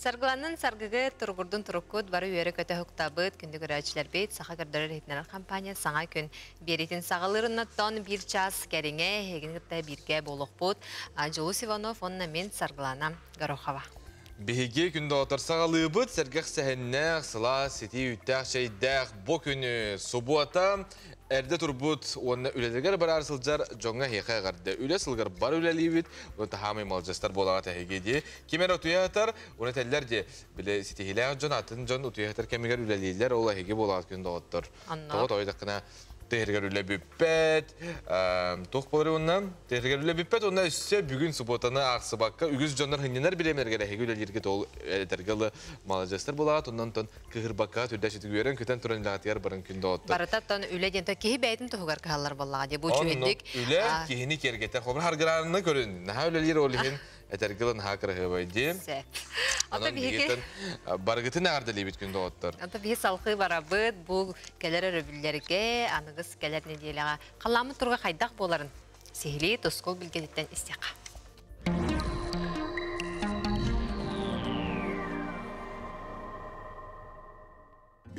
Саргыланнын саргыгы туругурдун туруккут бары үөрэ-көтө уһуктабыт күндү көрөөччүлэрбит Саха көрдөрөр иһитиннэрэр компания саҥа күн биэриитин саҕалыырыннаттан биир час кэриҥэ эһигини кытта бииргэ буолуохпут. Дьулус Иванов уонна мин Саргылана Горохова. Биһиги күн доҕоттор саҕалыыбыт сэргэх сэһэннээх, сылаас, ситии үүттээх чэйдээх бу күнү субуота эрдэ турбут уонна үлэлэригэр бараар сылдьар дьоҥҥо эһиэхэ эҕэрдэ. Үлэ сылыгар бар үлэлиибит, уонна таһаамай малдьастар буолаҕат эһиги дии. Ким эрэ утуйа сытар, уонна этэллэр дии, били ситиһиилээх дьон атын дьон утуйа сытар кэмигэр үлэлииллэр, ол эһиги буолаҕыт күн доҕоттор. Тоҕо тоойдоххуна тыһыргар үлэ бүппэт, туох буолар уонна тыһыргар үлэ бүппэт уонна өссө бүгүн субуотаны аахсыбакка үгүс дьоннор хынньанар бириэмэлэригэр эһиги үлэлииргит ол этэргэ ылы маладьыастар буолаҕыт оннон тон кыһырбакка түрдэ үөрэн көтөн туран үлэҕитигэр баран күн доҕоттор. Барыта тон үлэ диэн киһи бэйэтин туһугар кыһаллар буоллаҕа дии бу үчүгэйдик. Үлэ киһини киэргэтэр. Холобур харгыраанны көрүн. Наһаа үлэлиир ол иһин этэргэ дылы наһаа кыраһыабай дии. Сөп. Онон биһиги барыгытын эҕэрдэлиибит күн доҕоттор. Ата биһи салхыы барабыт бу кэлэр өрөбүллэргэ аныгыс кэлэр нэдиэлэҕэ халлааммыт туруга хайдах буоларын сиһилии тускул билгэтиттэн истиэххэ.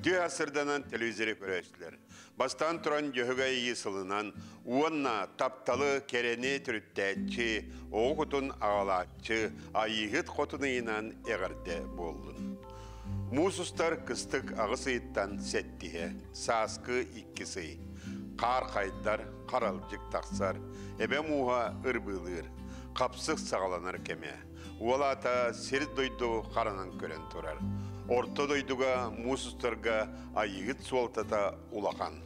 Үтүө сырданан телевизоры көрөөччүлэр. Бастаан туран Дьөһөгөй Айыы сылынан уонна тапталы, кэрэни төрүттээччи, оҕо кутун аҕалааччы Айыыһыт Хотун ыйынан эҕэрдэ буоллун. Муус устар кыстык аҕыс ыйыттан сэттиһэ, сааскы иккис ый. Хаар хайдар, харалдьык тахсар, эбэ мууһа ырбыылыыр, хапсык саҕаланар кэмэ. Уол аата сир-дойду харанан көрөн турар. Орто дойдуга муус устарга айыыгыт суолтата улахан.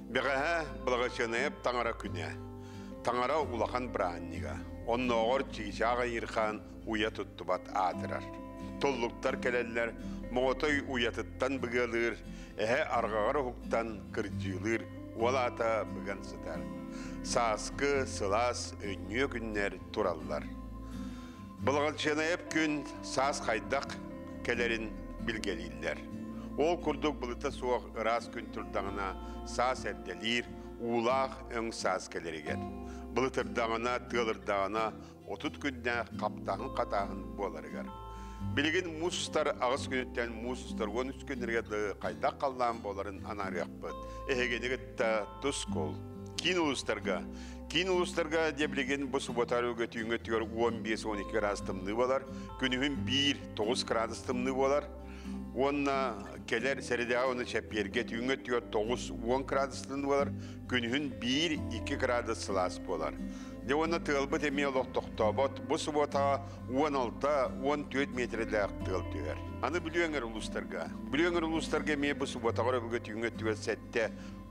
Бэҕэһээ Благочинайап таҥара күнэ. Таҥара улахан быраанньыга. Оннооҕор чыычаах айыырхаан уйа туттубат аатырар. Туллуктар кэлэллэр, моҕотой уйатыттан быгыалыыр, эһэ арҕаҕар уһуктан кырдьыылыыр, уол аата быган сытар. Сааскы, сылаас, өнньүө күннэр тураллар. Былаҕалчыанайап күн саас хайдах кэлэрин билгэлииллэр. Ол курдук былыта суох ыраас күн турдаҕына саас эрдэлиир, уулаах өҥ саас кэлэригэр. Былытырдаҕына, тыалырдаҕына 30 күннээх хаптаһын-хатааһын буоларыгар. Билигин муус устар аҕыс күнүттэн муус устар 13 күннэргэ дылы хайдах халлаан буоларын анаарыахпыт. Эһигини кытта тускул. Киин улуустарга Киин улуустарга дьэ билигин бу субуотарыга түүҥҥэ өттүгэр 15-12 градус тымныы буолар. Күнүһүн 1-9 градус тымныы буолар. Уонна кэлэр сэрэдэҕэ уонна чэппиэргэ түүҥҥэ өттүгэр 9-10 градус тымныы буолар. Күнүһүн 1-2 градус сылаас буолар. Дьэ уонна тыалбыт эмиэ олох тохтообот. Бу субуотаҕа 16-14 миэтэрэлээх тыал түһэр. Аны Бүлүү эҥэр улуустарга. Бүлүү эҥэр улуустарга эмиэ бу субуотаҕа өрөбүлгэ түүҥҥэ өттүгэр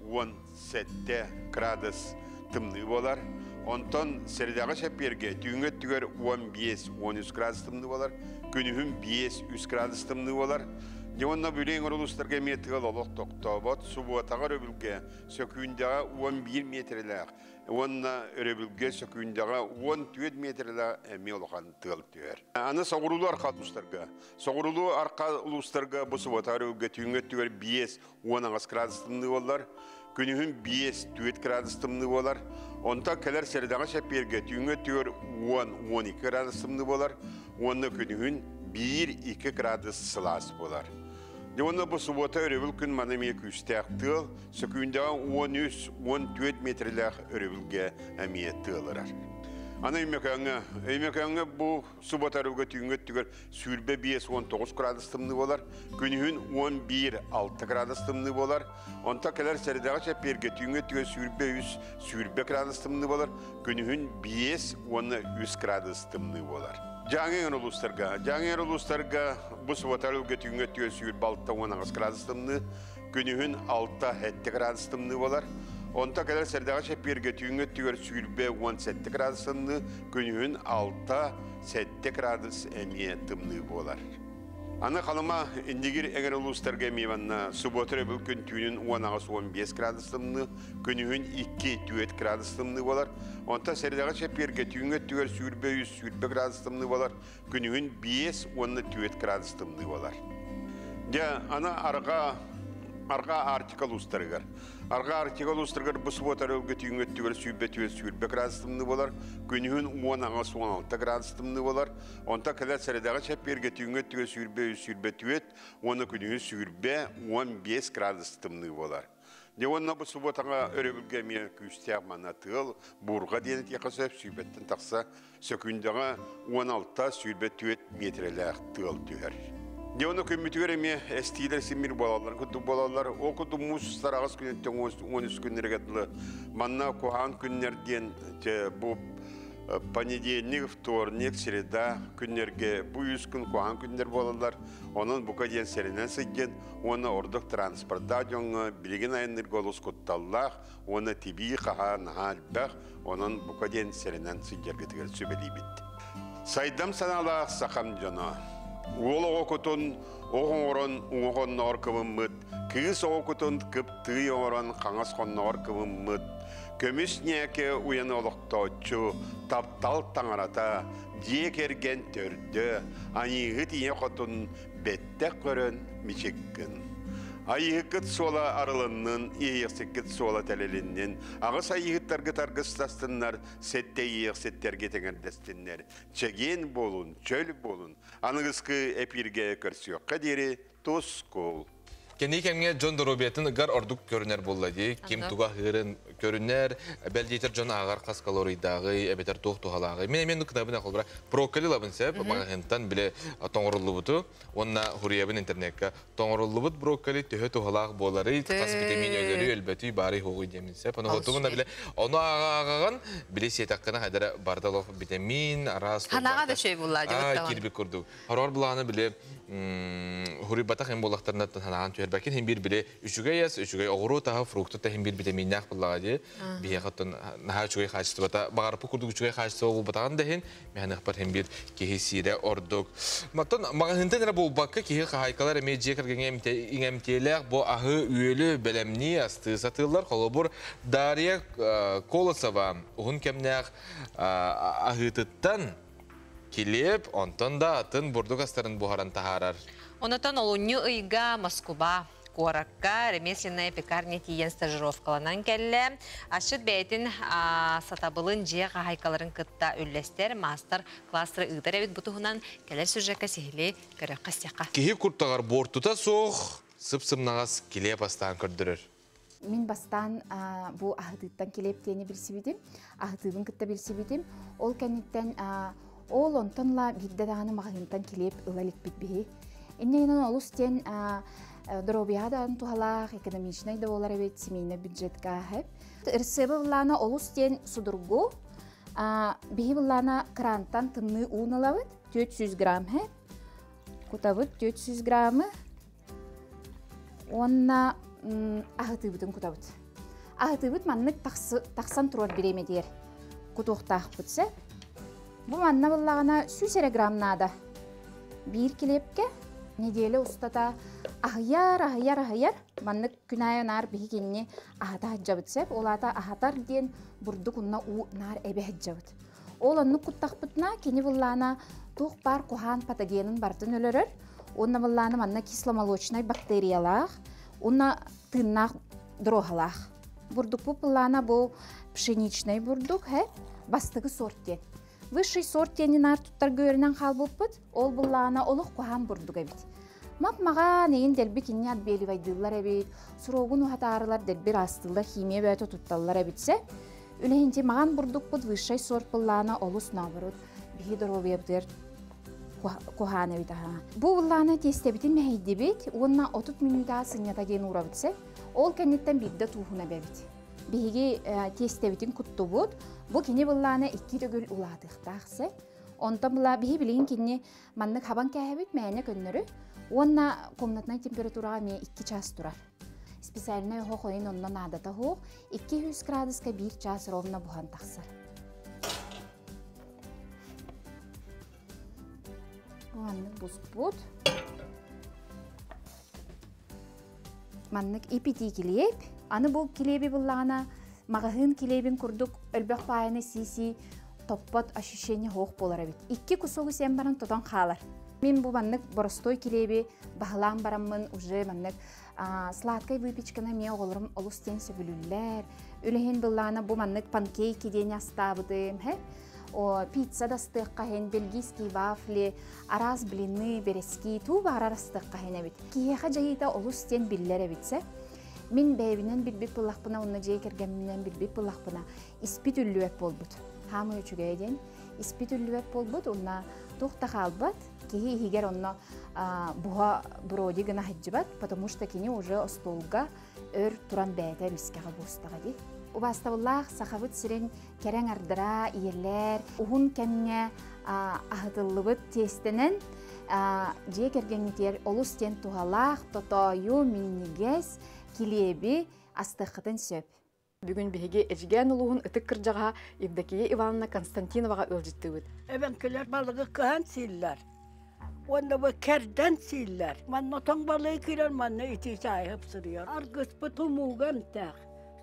7-17 градус тымныы буолар. Онтон сэрэдэҕэ чэппиэргэ түүҥҥэ өттүгэр 15-13 градус тымныы буолар. Күнүһүн 5-3 градус тымныы буолар. Дьэ уонна Бүлүү эҥэр улуустарга эмиэ тыал олох тохтообот. Субуотаҕа өрөбүлгэ сөкүүндэҕэ 11 миэтэрэлээх уонна өрөбүлгэ сөкүүндэҕэ 14 миэтэрэлээх эмиэ улахан тыал түһэр. Аны соҕуруулуу арҕаа улуустарга. Соҕуруулуу арҕаа улуустарга бу субуота өрөбүлгэ түүҥҥү өттүгэр 5-18 градус тымныы буоллар, күнүһүн 5-4 градус тымныы буолар. Онтон кэлэр сэрэдэҕэ чэппиэргэ түүҥҥү өттүгэр 10-12 градус тымныы буолар уонна күнүһүн 1-2 градус сылаас буолар. Дьэ уонна бу субуота өрөбүл күн маны эмиэ күүстээх тыал, сөкүүндэҕэ 13-14 миэтэрэлээх өрөбүлгэ эмиэ тыалырар. Аны Өймөкөөҥҥө, Өймөкөөҥҥө бу субуота өрөбүлгэ түүҥҥү өттүгэр 25-19 градус тымныы буолар, күнүһүн 11-6 градус тымныы буолар, онтон кэлэр сэрэдэҕэ чэппиэргэ түүҥҥү өттүгэр 23-20 градус тымныы буолар, күнүһүн 5 уонна 3 градус тымныы болар. Дьааҥы эҥэр улуустарга. Дьааҥы эҥэр улуустарга бу субуота өлгө түүҥҥэ өттүгэр 26 градус тымныы, күнүһүн 6-7 градус тымныы болар. Онто кэлэр сэрдэҕэ чэппиэргэ түүҥҥэ өттүгэр 27 градус тымныы, күнүһүн 6-7 градус эмиэ тымныы буолар. Аны Халыма Индигир эҥэр улуустарга эмиэ манна субуота өрөбүл күн түүнүн 18-15 градус тымныы, күнүһүн 2-4 градус тымныы буолар. Онтон сэрэдэҕэ чэппиэргэ түүҥҥү өттүгэр 23-20 градус тымныы буолар, күнүһүн 5 уонна 4 градус тымныы буолар. Дьэ, аны арҕаа арҕаа Арктика улуустарыгар. Арҕаа Арктика улуустарыгар бу субуота өрөбүлгэ түүҥҥү өттүгэр 120 сүүрбэ градус тымныы буолар, күнүһүн 18-16 градус тымныы буолар. Онтон кэлэр сэрэдэҕэ чэппиэргэ түүҥҥү өттүгэр 23 сүүрбэ уонна күнүһүн 20 15 градус тымныы буолар. Дьэ уонна бу субуотаҕа өрөбүлгэ эмиэ күүстээх манна тыал, буурҕа диэн этиэххэ сөп, 120-тэн тахса сөкүүндэҕэ 16-24 миэтэрэлээх тыал түһэр. Дьэ уонна күммүтүгэр эмиэ эстиилэр симмир буолаллар курдук буолаллар. Ол курдук муус устар аҕыс күнүттэн 13 күннэргэ дылы манна куһаҕан күннэр диэн бу понедельник, вторник, среда күннэргэ бу үс күн куһаҕан күннэр буолаллар. Онон бука диэн сэрэнэн сылдьан уонна ордук транспорттаах дьоҥҥо билигин айанныырга олус кутталлаах уонна тибии хаһаа наһаа элбэх, онон бука диэн сэрэнэн сылдьаргытыгар сүбэлиибит. Сайдам санаалаах сахам дьоно. Уол оҕо кутун оҕ оҥорон уҥа хонноҕор кыбыммыт, кыыс оҕо кутун кыптыый оҥорон хаҥас хонноҕор кыбыммыт, көмүс ньээкэ уйаны олохтооччу, таптал таҥарата, дьиэ кэргэн төрдө, айыыһыт ийэ хотун бэттэх көрөн мичиккин. Айыыһыккыт суола арылыннын, иэйиэхсиккит суола тэлилиннин, аҕыс айыыһыттаргыт аргыстастыннар, сэттэ иэйиэхситтэргэ тэҥэрдэстиннэр. Чэгиэн буолун, чөл буолун, аныгыскы эпииргэ көрсүөххэ диэри тускул. Кэнники кэмҥэ дьон доруобуйатын ыгар ордук көрүнэр буолла дии. Ким туга аһыырын көрүнэр, бэл диэтэр дьон ааҕар хас калорийдааҕый, эбэтэр туох туһалааҕый. Мин эмиэ кытабын холбура брокколи ылабын сөп, маҕаһыынтан биле тоҥоруллубуту уонна хуруйабын интернекка тоҥоруллубут брокколи төһө туһалаах буоларый, хас витамин өлөрүй, өлбөтүй, баарый хуоҕуй диэмин сөп. Ону хотугуна биле ону ааҕаҕын биле сиэтэххинэ хайдара барда олох витамин, араас Ханаға да шөй булла Аа, кирбик курдук. Хорор булааны биле хуруйбатах им буоллахтарына ханаан түһэрбэкин хин бир биле үчүгэй ас, үчүгэй оҕуруот аһа, фрукты та хин бир витаминнээх буллаҕа дии. Биһиэхэ оттон наһаа үчүгэй хаачыстыбата, баҕарпы курдук үчүгэй хаачыстыба буолбатаҕын да иһин, мэһэныхпар хин бир киһи сиирэ ордук. Маттан маҕаһыынтан эрэ буолбакка киһи хаһаайкалар эмиэ дьиэ кэргэҥҥэ иҥэмтиэлээх бу аһы үөлү бэлэмнии астыы сатыыллар. Холобур, Дарья Колосова уһун кэмнээх аһыытыттан килиэп, онтон да атын бурдук астарын буһаран таһаарар. Онотон олунньу ыйга Москуба куоракка ремесленная пекарня тиийэн стажировкаланан кэллэ. Асчыт бэйэтин сатабылын дьиэ хаһаайкаларын кытта үллэстэр маастар класстары ыытар эбит. Бу туһунан кэлэр сюжекка сиһилии көрүөххэ истиэххэ. Киһи куртаҕар буортута суох сып-сымнаҕас килиэп астаан көрдөрөр. Мин бастаан бу аһытыыттан килиэп диэни билсибитим, аһытыыбын кытта билсибитим. Ол кэнниттэн ол онтон ла биирдэ даҕаны маҕаһыынтан килиэп ыла иликпит биһи. Инньэ гынан олус диэн доруобуйаҕа даҕаны туһалаах, экономичнай да буолар эбит, семейный бюджетка аһып. Рецебы былаана олус диэн судургу. Биһи былаана крантан тымныы уун ылабыт, 400 грамм һэ. Кутабыт 400 граммы. Уонна аһытыыбытын кутабыт. Аһытыыбыт маннык тахсан турар бириэмэтигэр кутуохтаахпыт сөп. Бу манна буллаҕына 100 эрэ грамм наада. Биир килиэпкэ неделя устата аһыйар, аһыйар, аһыйар. Маннык күн аайы наар биһи кинини аһата сылдьабыт сөп. Ол аата аһатар диэн бурдук унна уу наар эбэ сылдьабыт. Ол оннук куттахпытына кини буллаана туох баар куһаан патогенын барытын өлөрөр. Уонна буллаана манна кисломолочнай бактериялаах, уонна тыыннаах дроһалаах. Бурдукпут буллаана бу пшеничный бурдук, хэ, бастакы сорт диэн. Высший сорт диэни наар туттарга үөрэнэн хаалбыппыт, ол буллаана олох куһаан бурдук эбит. Мап-маҕан эйин дэлби кинини отбеливайдыыллар эбит, срогун уһатаарылар дэлби ыраастыыллар, химия бөөтө тутталлар эбитсэ. Үлэһинти маҕан бурдукпут высший сорт буллаана олус наоборот биһи доруобуйабытыгар куһаан эбит аһа. Бу буллаана тиэстэбитин мэһэйдибит уонна 30 мүнүүтэ сынньата диэн уурабыт сэ. Ол кэнниттэн биирдэ тууһуна эбэбит. Биһиги тиэстэбитин куттубут. Бу кини буллаана икки төгүл улаатыахтаах сэ. Онтон була биһи билигин кинини маннык хабан кээһэбит мээнэ көннөрү уонна комнатнай температураҕа эмиэ 2 час турар. Специальнай оһох ойун онно наадата суох 200 градуска 1 час ровно буһан тахсар. Маннык буспут. Маннык ипитии килиэп. Аны бу килиэби буллаҕына маҕаһыын килиэбин курдук өлбөх баайаны сии-сии топпот ощущение суох буолар эбит. Икки кусогу сиэн баран тотон хаалар. Мин бу маннык боростой килиэби баһылаан бараммын уже маннык сладкай выпечканы эмиэ оҕолорум олус диэн сөбүлүүллэр. Үлэһин быллаана бу маннык панкейки диэни астаабытым, хэ? О, пицца да астыахха иһин, бельгийский вафли, араас блины, бэрэски, туу баарар астыахха иһин эбит. Киһиэхэ дьайыыта олус диэн биллэр эбит, сэ. Мин бэйэбинэн билбит буоллахпына, уонна дьиэ кэргэмминэн билбит буоллахпына, испит үллүбэт буолбут. Хаамыы үчүгэйэ диэн испит үллүбэт буолбут, уонна туох да хаалбат. Киһи иһигэр онно буһа броди гына сылдьыбат, потому что кини уже остуолга өр туран бэйэтэ мискэҕэ буустаҕа дии. Убаастабыллаах Сахабыт сирин кэрэҥ ардара, ийэлэр, уһун кэмҥэ аһытыллыбыт тиэстэнэн дьиэ кэргэҥҥитигэр олус диэн туһалаах, тотоойу, минньигэс килиэби астыаххытын сөп. Бүгүн биһиги Эдьигээн улууһун ытык кырдьаҕаһа Евдокия Ивановна Константиноваҕа ыалдьыттыыбыт. Эбэҥкилэр балыгы кыһан сииллэр. Уонна бу кэрдэн сииллэр. Манна тоҥ балыгы киирэр, манна итии чаайы ыпсырыйар. Аргыспыт умууга эмтээх,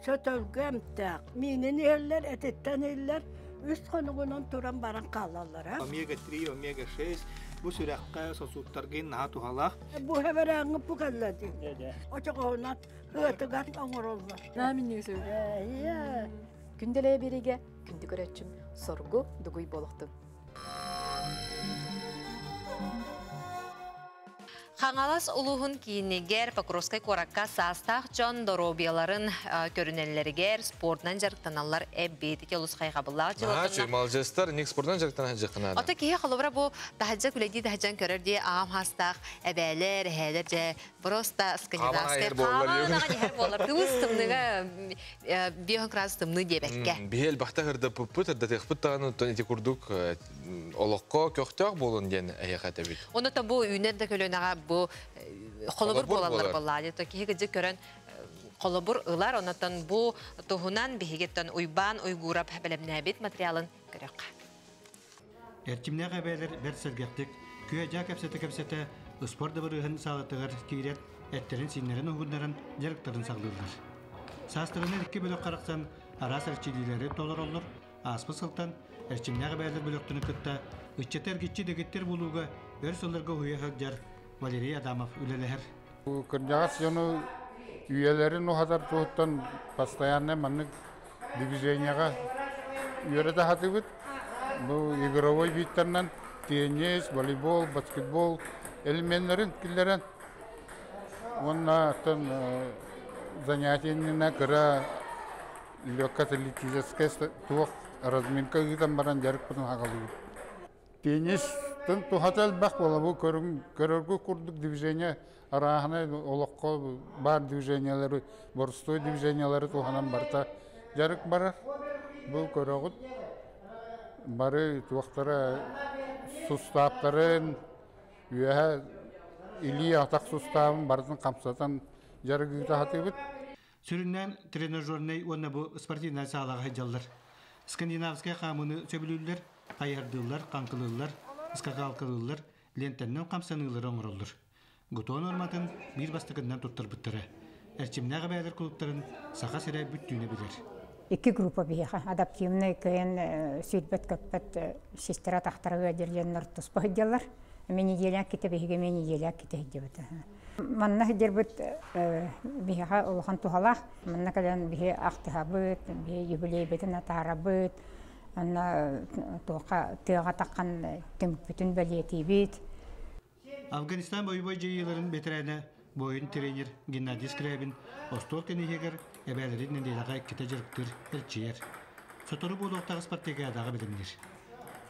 сөтөлгө эмтээх. Миинин иһэллэр, этиттэн иһиллэр. Үс хонугунан туран баран хаалаллар. Омега-3, омега-6 бу сүрэххэ, сосудтарга наһаа туһалаах. Бу хэбэрээҥҥи бу кэллэ дии. Очоҕоһунан Ыатыгар оҥороллор. Наа минньигэс эбит. Күндэлэйэ биэриигэ күндү көрөөччүм соргу дугуй буолуохтун. Хаҥалас улууһун киинигэр Покровскай куоракка саастаах дьон доруобуйаларын көрүнэллэригэр спортунан дьарыктаналлар эбит. Ити олус хайҕабыллаах дьыала. Малжестар ник спортунан дьарыктана сылдьыаххына. Ото киһи холобура бу таһырдьа күлэдии таһырдьан көрөр дии аҕам хаастаах эбээлэр, эһээлэр дьэ Просто скандинавскай хааман иһэр буолар. Тыбыс тымныга биэһин кыраас тымныы диэбэккэ. Биһи элбэхтэ ырдаппыппыт, ырдатыахпыт даҕаны оттон ити курдук олоххо көхтөөх буолун диэн эһиэхэ этэбит. Онно бу үүнэр да көлүөнэҕэ бу холобур буолаллар буоллаа. То киһи кыдьык көрөн холобур ылар. Онотон бу туһунан биһигиттэн Уйбаан Уйгуурап бэлэмнээбит материалын көрөххө. Эрчимнээх эбээлэр бэрт сэргэхтик, күө-дьаа кэпсэтэ-кэпсэтэ, ыспар дыбарыаһын саалатыгар киирэн, эттэрин-сииннэрин уһуннаран дьарыктарын саҕалыыллар. Саастарынан икки бөлөх харахсан араас эрчиллиилэри толороллор. Ааспыт сылтан эрчимнээх эбээлэр бөлөхтөрүн кытта ыччаты эргиччи дэгиттэр булууга өр сылларга уһуйа сылдьар Валерий Адамов үлэлэһэр. Кырдьаҕас дьону үйэлэрин уһатар туһуттан постоянно маннык движениеҕа үөрэтэ сатыыбыт. Бу игровой видтарынан теннис, волейбол, баскетбол элеменнэрин киллэрэн уонна оттон занятиенина кыра легкоатлетическай туох разминка ыытан баран дьарыкпытын хагалыыбыт. Теннистэн туһата элбэх буола бу көрөргө курдук движение арааһынай олоххо баар движениелары, боростуой движениелары туһанан барыта дьарык барар. Бу көрөҕүт бары туохтара сустааптарын үөһэ илии атах сустаабын барытын хамсатан дьарык ыыта сатыыбыт. Сүрүннээн тренажернай уонна бу спортивнай саалаҕа сылдьаллар. Скандинавскай хаамыыны сөбүлүүллэр, хайыһардыыллар, хаҥкылыыллар, скакалкалыыллар, лиэнтэннэн хамсаныылары оҥороллор. ГТО нуорматын биир бастакыннан туттарбыттара. Эрчимнээх эбээлэр кулууптарын Саха сирэ бүттүүнэ билэр. Икки группа биһиэхэ адаптивнай кыайан сүүрбэт-көппөт сестра атахтара ыалдьар дьоннор туспа сылдьаллар. Эмиэ неделя ките биһиги эмиэ неделя ките сылдьыбыт. Манна сылдьарбыт биһиэхэ улахан туһалаах. Манна кэлэн биһи ахтыһабыт, биһи юбилейбытын атаарабыт, онно туохха тыаҕа таххан түмүкпүтүн бэлиэтиибит. Афганистан бойобуой дьайыыларын бэтэрээнэ буойун тренер Геннадий Скрябин остуол тенниһигэр эбээлэрин нэдиэлэҕэ иккитэ дьарыктыыр, эрчийэр. Сотору буолуохтаах спартакиадаҕа бэлэмниир.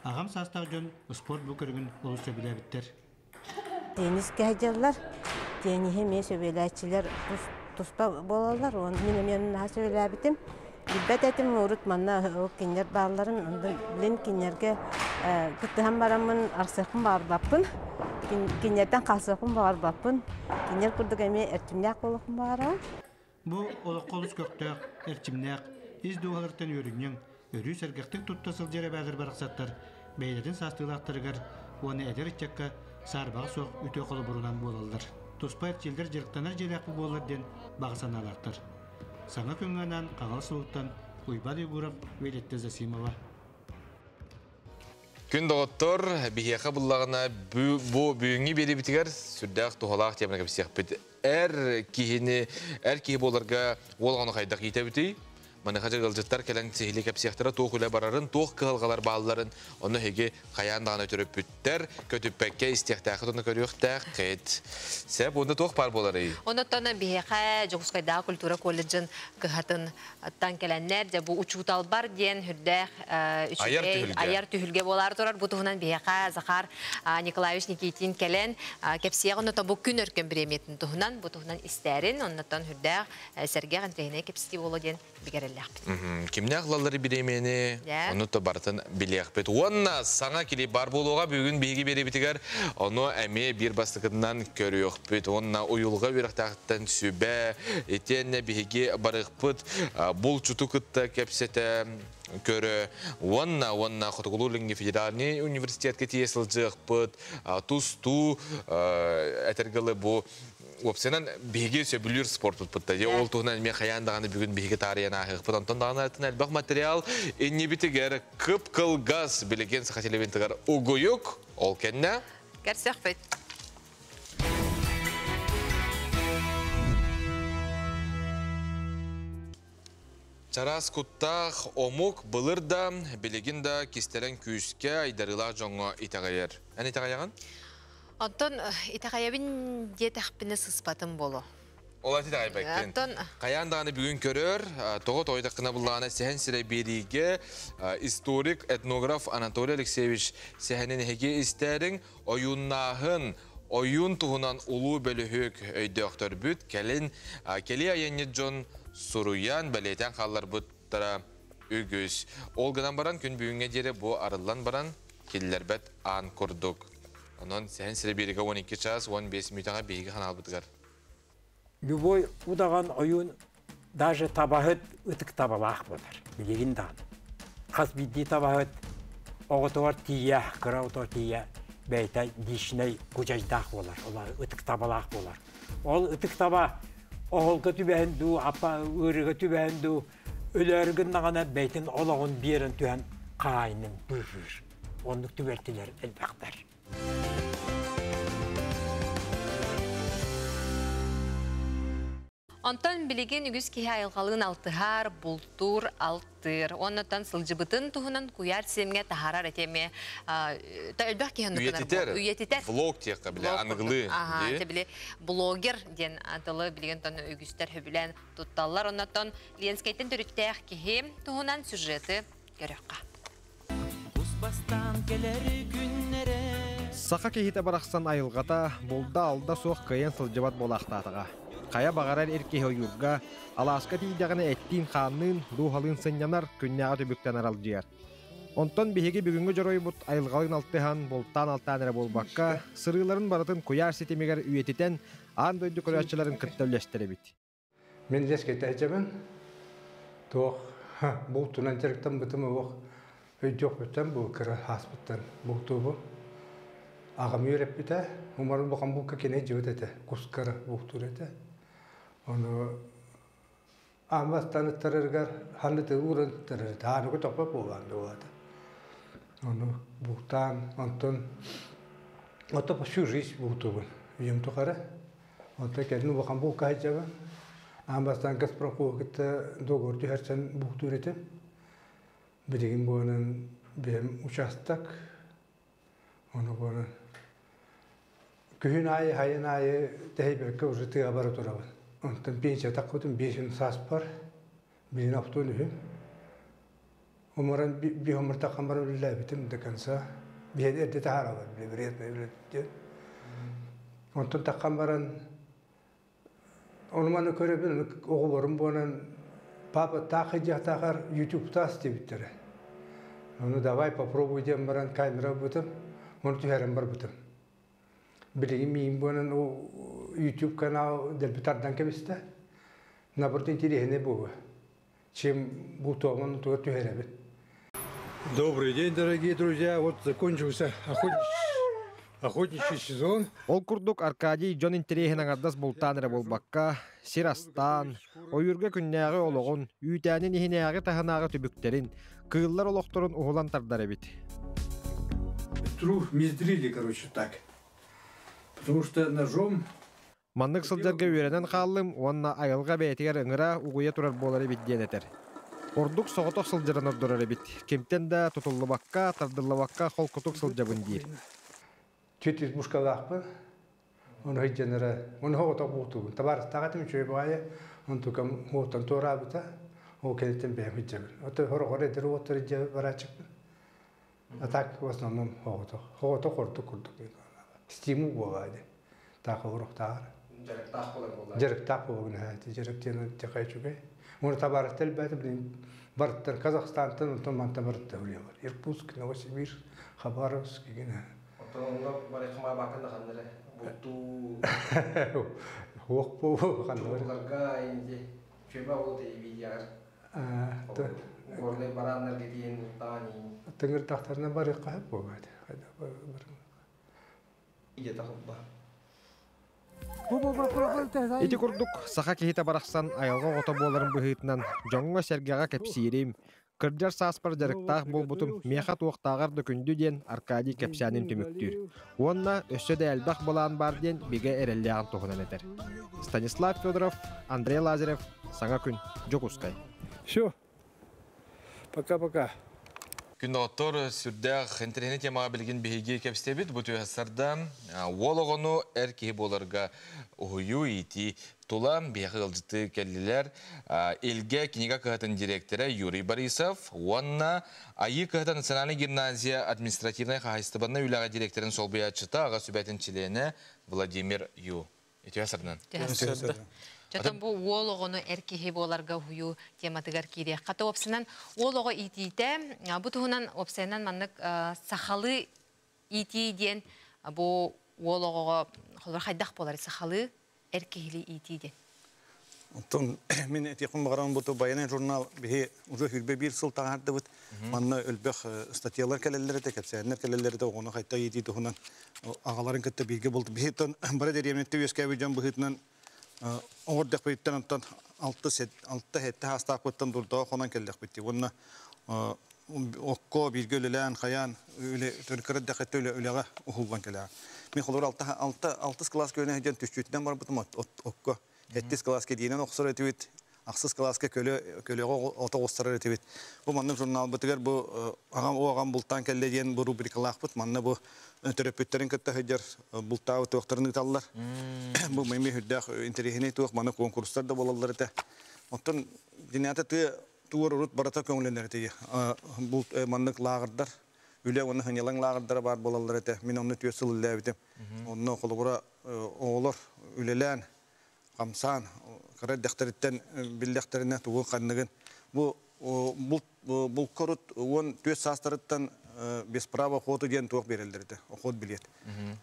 Аҕам саастаах дьон спорт бу көрүҥүн олус сөбүлээбиттэр. Теннискэ сылдьаллар. Тенниһи эмиэ сөбүлээччилэр туспа буолаллар. Уонна мин эмиэ наһаа сөбүлээбитим. Билбэт этим урут манна ол кинилэр баалларын, билин кинилэргэ кыттыһан бараммын арсыахпын баҕарбаппын. Кинилэртэн хаалсыахпын баҕарбаппын. Кинилэр курдук эмиэ эрчимнээх буолуохпун баҕарабын. Бу олоххо олус көхтөөх, эрчимнээх, ис дууһаларыттан үөрүнньэҥ, өрүү сэргэхтик тутта сылдьар эбээлэр барахсаттар бэйэлэрин саастыылаахтарыгар уонна эдэр ыччакка саарбаҕа суох үтүө холобурунан буолаллар. Туспа эрчиллэр дьарыктанар дьиэлээхпит буоллар диэн баҕа санаалаахтар. Саҥа күҥҥэ анаан Хаҥалас улууттан Уйбаан Егоров, Виолетта Засимова. Күн доҕоттор, биһиэхэ буллаҕына бу бүгүҥҥү биэриибитигэр сүрдээх туһалаах теманы кэпсиэхпит. Эр киһини, эр киһи буоларга уол оҕону хайдах иитэбитий? Маныаха дьыгылдьыттар кэлэн сиһилии кэпсиэхтэрэ туох үлэ барарын, туох кыһалҕалар баалларын, онно эһиги хайаан даҕаны төрөппүттэр, көтүппэккэ истиэхтээххит уонна көрүөхтээххит. Сөп, уонна туох баар буоларый? Оннуттан биһиэхэ Дьокуускайдааҕы культура колледжын кыһатын тан кэлэннэр, дьэ бу учууталбар диэн үрдээх үчүгэй айар түһүлгэ буолаар турар. Бу туһунан биһиэхэ Захар Николаевич Никитин кэлэн кэпсиэҕин, онно бу күн өркөн бириэмийэтин туһунан, бу туһунан истээрин, оннуттан үрдээх сэргэх интэриэһинэй кэпсэтии буолуо диэн бигэрэллээхпит. Кимнээх ылаллары бириэмийэни, ону то барытын билиэхпит. Уонна саҥа клип бар буолуоҕа бүгүн биһиги биэриибитигэр, ону эмиэ биир бастакытынан көрүөхпүт. Уонна уйулҕа үөрэхтээхтэн сүбэ, итиэннэ биһиги барыахпыт булчуту кытта кэпсэтэ көрө. Уонна уонна Хотугулуу-Илиҥҥи федеральный университетка тиийэ сылдьыахпыт. Тустуу этэргэ бу уопсайынан биһиги сөбүлүүр спортпут да ол туһунан эмиэ хайаан даҕаны бүгүн биһиги таарыйан ааһыахпыт. Онтон даҕаны атын элбэх материал иннибитигэр кып-кылгас билигин Саха телевизорыгар угуйук ол кэннэ Көрсөхпүт. Чараас куттаах омук былыр да, билигин да кистэлэҥ күүскэ айдарыылаах дьоҥҥо итэҕэйэр. Эн итэҕэйэҕин? Онтон итэҕэйэбин диэтэхпинэ сыспатым боло. Ол ати итэҕэйбэккин. Онтон Хайаан даҕаны бүгүн көрөр, тоҕо тоойдоххуна буллаҕына сэһэн сирэй биэриигэ историк, этнограф Анатолий Алексеевич сэһэнин эһиги истээриҥ, ойууннааһын, ойуун туһунан улуу бөлүһүөк өйдөөхтөрбүт, кэлин кэлии айанньыт дьон суруйан, бэлиэтээн хаалларбыттара үгүс. Ол гынан баран күн бүгүҥҥэ диэри бу арыллан баран киллэрбэт аан курдук. Онон сэһэн сирэ биэриигэ 12 час 15 мүнүүтэҕэ биһиги ханаалбытыгар. Любой удаҕан ойуун даже табаһыт ытык табалаах буолар. Билигин даҕаны. Хас биирдии табаһыт оҕотугар тиийэ, кыра оҕотугар тиийэ бэйэтэ личнэй кучайдаах буолар, олар ытык табалаах буолар. Ол ытык таба оһолго түбэһин дуу, аппа ыарыыга түбэһин дуу, өлөөрү гыннаҕына бэйэтин олоҕун биэрэн түһэн хаайынын быыһыыр. Оннук түбэлтэлэр элбэхтэр. Онтон билигин үгүс киһи айылҕалыын алтыһар, бултуур, алтыыр. Оннуттан сылдьыбытын туһунан куйаар сиэмҥэ таһаарар этиэми элбэх киһи оннук Үйэтитэр. Үйэтитэр. Влог диэххэ бile Блог аныгылыы. курдук. Аха, дии. те били блогер диэн тылы билигин тон үгүстэр сөбүлээн тутталлар. Оннуттан Ленскэйтэн төрүттээх киһи туһунан сюжеты көрөххө. Бастаан кэлэр күннэрэ Саха киһитэ барахсан айылҕата булда-алда суох кыайан сылдьыбат буолаахтаатаҕа. Хайа баҕарар эр киһи ойуурга, алааска тиийдэҕинэ эттиин-хаанныын, дууһалыын сынньанар, күннээҕи түбүктэн аралдьыйар. Онтон биһиги бүгүҥҥү дьоруойбут айылҕалыын алтыһан, бултаан-алтаан эрэ буолбакка, сырыыларын барытын куйаар ситимигэр үйэтитэн, аан дойду көрөөччүлэрин кытта үллэстэр эбит. Мин лескете эжебин туох бултунан дьарыктаммытым уох өйдүөхпүттэн бу кыра ааспыттан бултуубун. Аҕам үөрэппитэ, умарын бухан булка кини дьыбыт этэ, кускара бултуур этэ. Ону аан ыттарарыгар ханны ууран ыттарар тааныгы топпо буолан буолата. Ону бултаан, онтон ото всю жизнь бултуубун. Үйэм тухары. Онтон кэлин улахан булка сылдьабын. Аан бастаан Газпром кытта договор түһэрсэн бултуур этим. Билигин буолан бэйэм участок. Ону буолан күһүн аайы, хайын аайы тэһийбэккэ уже тыа бара турабын. Онтон пенсия таххытым 5 сааспар, билин автон үһүм. Умаран би хомуртаххан баран үлэлээбитим до конца. Биһэн эрдэ таһааралар, биле вредно үлэлэттим. Онтон таххан баран ону маны көрөбүн, оҕолорум буолан папа таах идиахтаахар ютубтаас диэбиттэрэ. Ону давай попробуй диэн баран камера ылбытым, ону түһэрэн барбытым. Билигин миин буолан YouTube канал дэлби тардан кэбистэ. Наоборот интереснее было, чем бултуомун туга түһэрэбин. Добрый день, дорогие друзья. Вот закончился охотничий сезон. Ол курдук Аркадий дьон интэриэһин аҥардас бултаан эрэ буолбакка, сир астаан, ойуурга күннээҕи олоҕун, үүтээнин иһинээҕи таһынааҕы түбүктэрин, кыыллар олохторун уһулан тардар эбит. Сестру мездрили, короче, так. Потому что ножом Маннык сылдьарга үөрэнэн хааллым уонна айылҕа бэйэтигэр ыҥыра угуйа турар буолар эбит диэн этэр. Ордук соҕотох сылдьарын ордорор эбит. Кимтэн да тутуллубакка, тардыллыбакка холкутук сылдьабын диир. Түт избушкалаахпын. Оны хыйдьанара, оны хоҕото буутугун. Табаарыстаах этим үчүгэй баҕайы. Онтукам уоттан туораабыта. Ол кэнниттэн бэйэм хыйдьабын. Ото хороҕор эдэр уоттар илдьэ барааччыкпын. А так в основном хоҕото. Хоҕото ордук курдук. Стимул буолаа ди. Таах олоруохтааҕар. Дьарыктаах буолар буоллар. Дьарыктаах буолабын һэ. Дьарык диэн тихай үчүгэй. Оны табаарыстар элбээтэ билин барыттан Казахстантан онтон мантан барытта үлүөр. Иркутск, Новосибирск, Хабаровск гина. Оттон онно барыхма бакын да ханнары бултуу Хуох бу ханнары. Буларга инди чөбө ол телевидениягар. Горный бараннар диэн бултаан Тыҥырдахтарына барыахха сөп буолбат. Ити курдук саха киһитэ барахсан айылҕа оҕото буоларын быһыытынан дьоҥҥо-сэргэҕэ кэпсиирим, кырдьар сааспар дьарыктаах буолбутум миэхэ туохтааҕар да күндү диэн Аркадий кэпсээнин түмүктүүр. Уонна өссө да элбэх былаан баар диэн бигэ эрэллээҕин туһунан этэр. Станислав Федоров, Андрей Лазарев, Саҥа күн, Дьокуускай. Все. Пока-пока. Күн доҕоттор, сүрдээх интэриэһинэй темаҕа билигин биһиги кэпсэбит. Бу түһэсарда уол оҕону эр киһи буоларга уһуйуу, иитии тула биһиэхэ ыалдьыты кэллилэр. Илгэ кинигэ кыһатын директора Юрий Борисов уонна Айыы кыһата национальнай гимназия административнай хаһайыстыбаннай үлэҕэ директорын солбуйааччыта аҕа сүбэтин чилиэнэ Владимир Ю. Үтүө сарынан. Чотон бу уол оҕону эр киһи буоларга уһуйуу тематыгар киириэххэ. То уопсайынан уол оҕо иитиитэ бу туһунан уопсайынан маннык сахалыы иитии диэн бу уол оҕоҕо холобур хайдах буолар сахалыы эр киһилии иитии диэн. Оттон мин этиэхпин баҕарабын бу военный журнал биһи уже хүрбэ биир сыл таҥаһардыбыт. Манна өлбөх статьялар кэлэллэр этэ, кэпсээннэр кэлэллэр этэ, оҕону хайта иитии туһунан аҕаларын кытта бииргэ булт. Биһи бары дэриэбинэттэ үөскээбит дьон быһыытынан оҥордохпуттан онтон алты алта сэттэ хаастаахпыттан дурдаҕа хонон кэллэхпит. Уонна окко бииргэ үлэлээн хайаан үлэ кыра дэхэттэ үлэ үлэҕэ уһуллан кэлэҕэ. Мин холобур алта алта алтыс кылаас көлөнө сылдьан түстүүтүнэн барбытым окко. Сэттис кылааска диинэн охсор этибит, ахсыс кылааска көлө көлөҕө ото оҕустарар этибит. Бу маннык журналбытыгар бу аҕам о аҕам бултаан кэллэ диэн бу рубрикалаахпыт. Манна бу төрөппүттэрин кытта сылдьар бултаабыт туохтарын ыыталлар. Бу эмиэ үрдээх интэриэһинэй туох маны конкурстар да буолаллар этэ. Оттон динята тыа туор урут барыта көҥүллэнэр этэ. Булт маннык лааҕырдар үлэ уонна сынньалаҥ лааҕырдара баар буолаллар этэ. Мин онно түөрт сыл үлэлээбитим. Онно холобура оҕолор үлэлээн хамсаан кыра эрдэхтэриттэн биллэхтэринэ тугу ханныгын бу булт булкорут 14 саастарыттан без права охоту диэн туох биэрэллэр этэ охот билиэт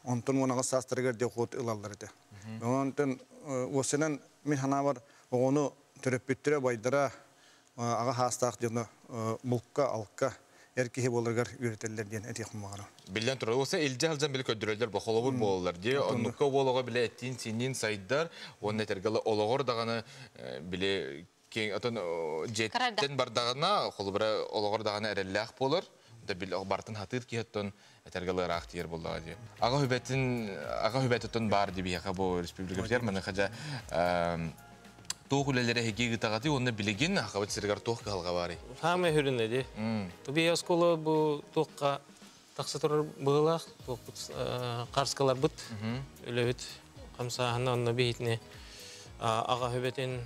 онтон 18 саастарыгар диэ охот ылаллар этэ онтон уоссанан мин санаабар оҕону төрөппүттэрэ байдара аҕа хаастаах дьоно булка алка эр киһи буоларыгар үөрэтэллэр диэн этиэхпин баҕарабын. Биллэн турар, уоса илдьэ сылдьан били көрдөрөллөр бу холобур буолаллар дии. Оннукка уол оҕо били эттиин-сиинниин сайдар, уонна этэргэ олоҕор даҕаны били отон дьиэттэн бардаҕына, холобура олоҕор даҕаны эрэллээх буолар. Да били бартын хатыыр киһи оттон этэргэ ыраах тиийэр буоллаҕа дии. Аҕа хүбэтин аҕа хүбэтиттэн баар дии биһиэхэ бу республикабытыгар маныаха дьэ туох үлэлэри эһиги ыытаҕытый уонна билигин Сахабыт сиригэр туох кыһалҕа баарый? Саамай сүрүнэ дии. Бу оскуола бу туохха тахса турар быһыылаах, туохпут харскаларбыт, үлэбит хамсааһына онно биһитини аҕа хүбэтин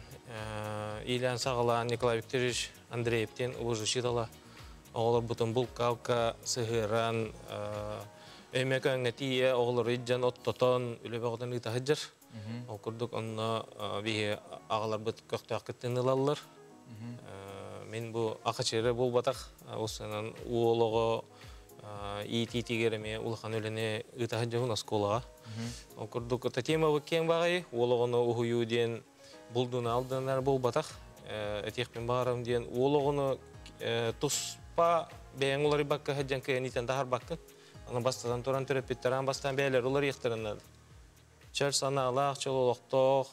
иилээн саҕалаан Николай Викторович Андреевтин улуужучитала оҕолорбутун булкалка сыһыаран өймөкөөҥҥө тиийэ оҕолору илдьэн оттотон үлэ бөҕөтүн ыыта сылдьар. Ол курдук онно биһи аҕаларбыт көхтөөх кыттыыны ылаллар. Мин бу акачыры буолбатах, осынан уол оҕо иитиитигэр эмиэ улахан үлэни ыыта сылдьабын оскуолаҕа. Ол курдук тема киэҥ баҕайы, уол оҕону уһуйуу диэн булдуна алдынар буолбатах. Этиэхпин баҕарам диэн уол оҕону туспа бэйэҥ уларыйбакка сылдьан кыайан иитэн таһарбаккын. Аны бастатан туран төрөппүттэр аан бастаан бэйэлэр уларыйыахтарын наада. Чөл санаалаах, чөл олохтоох,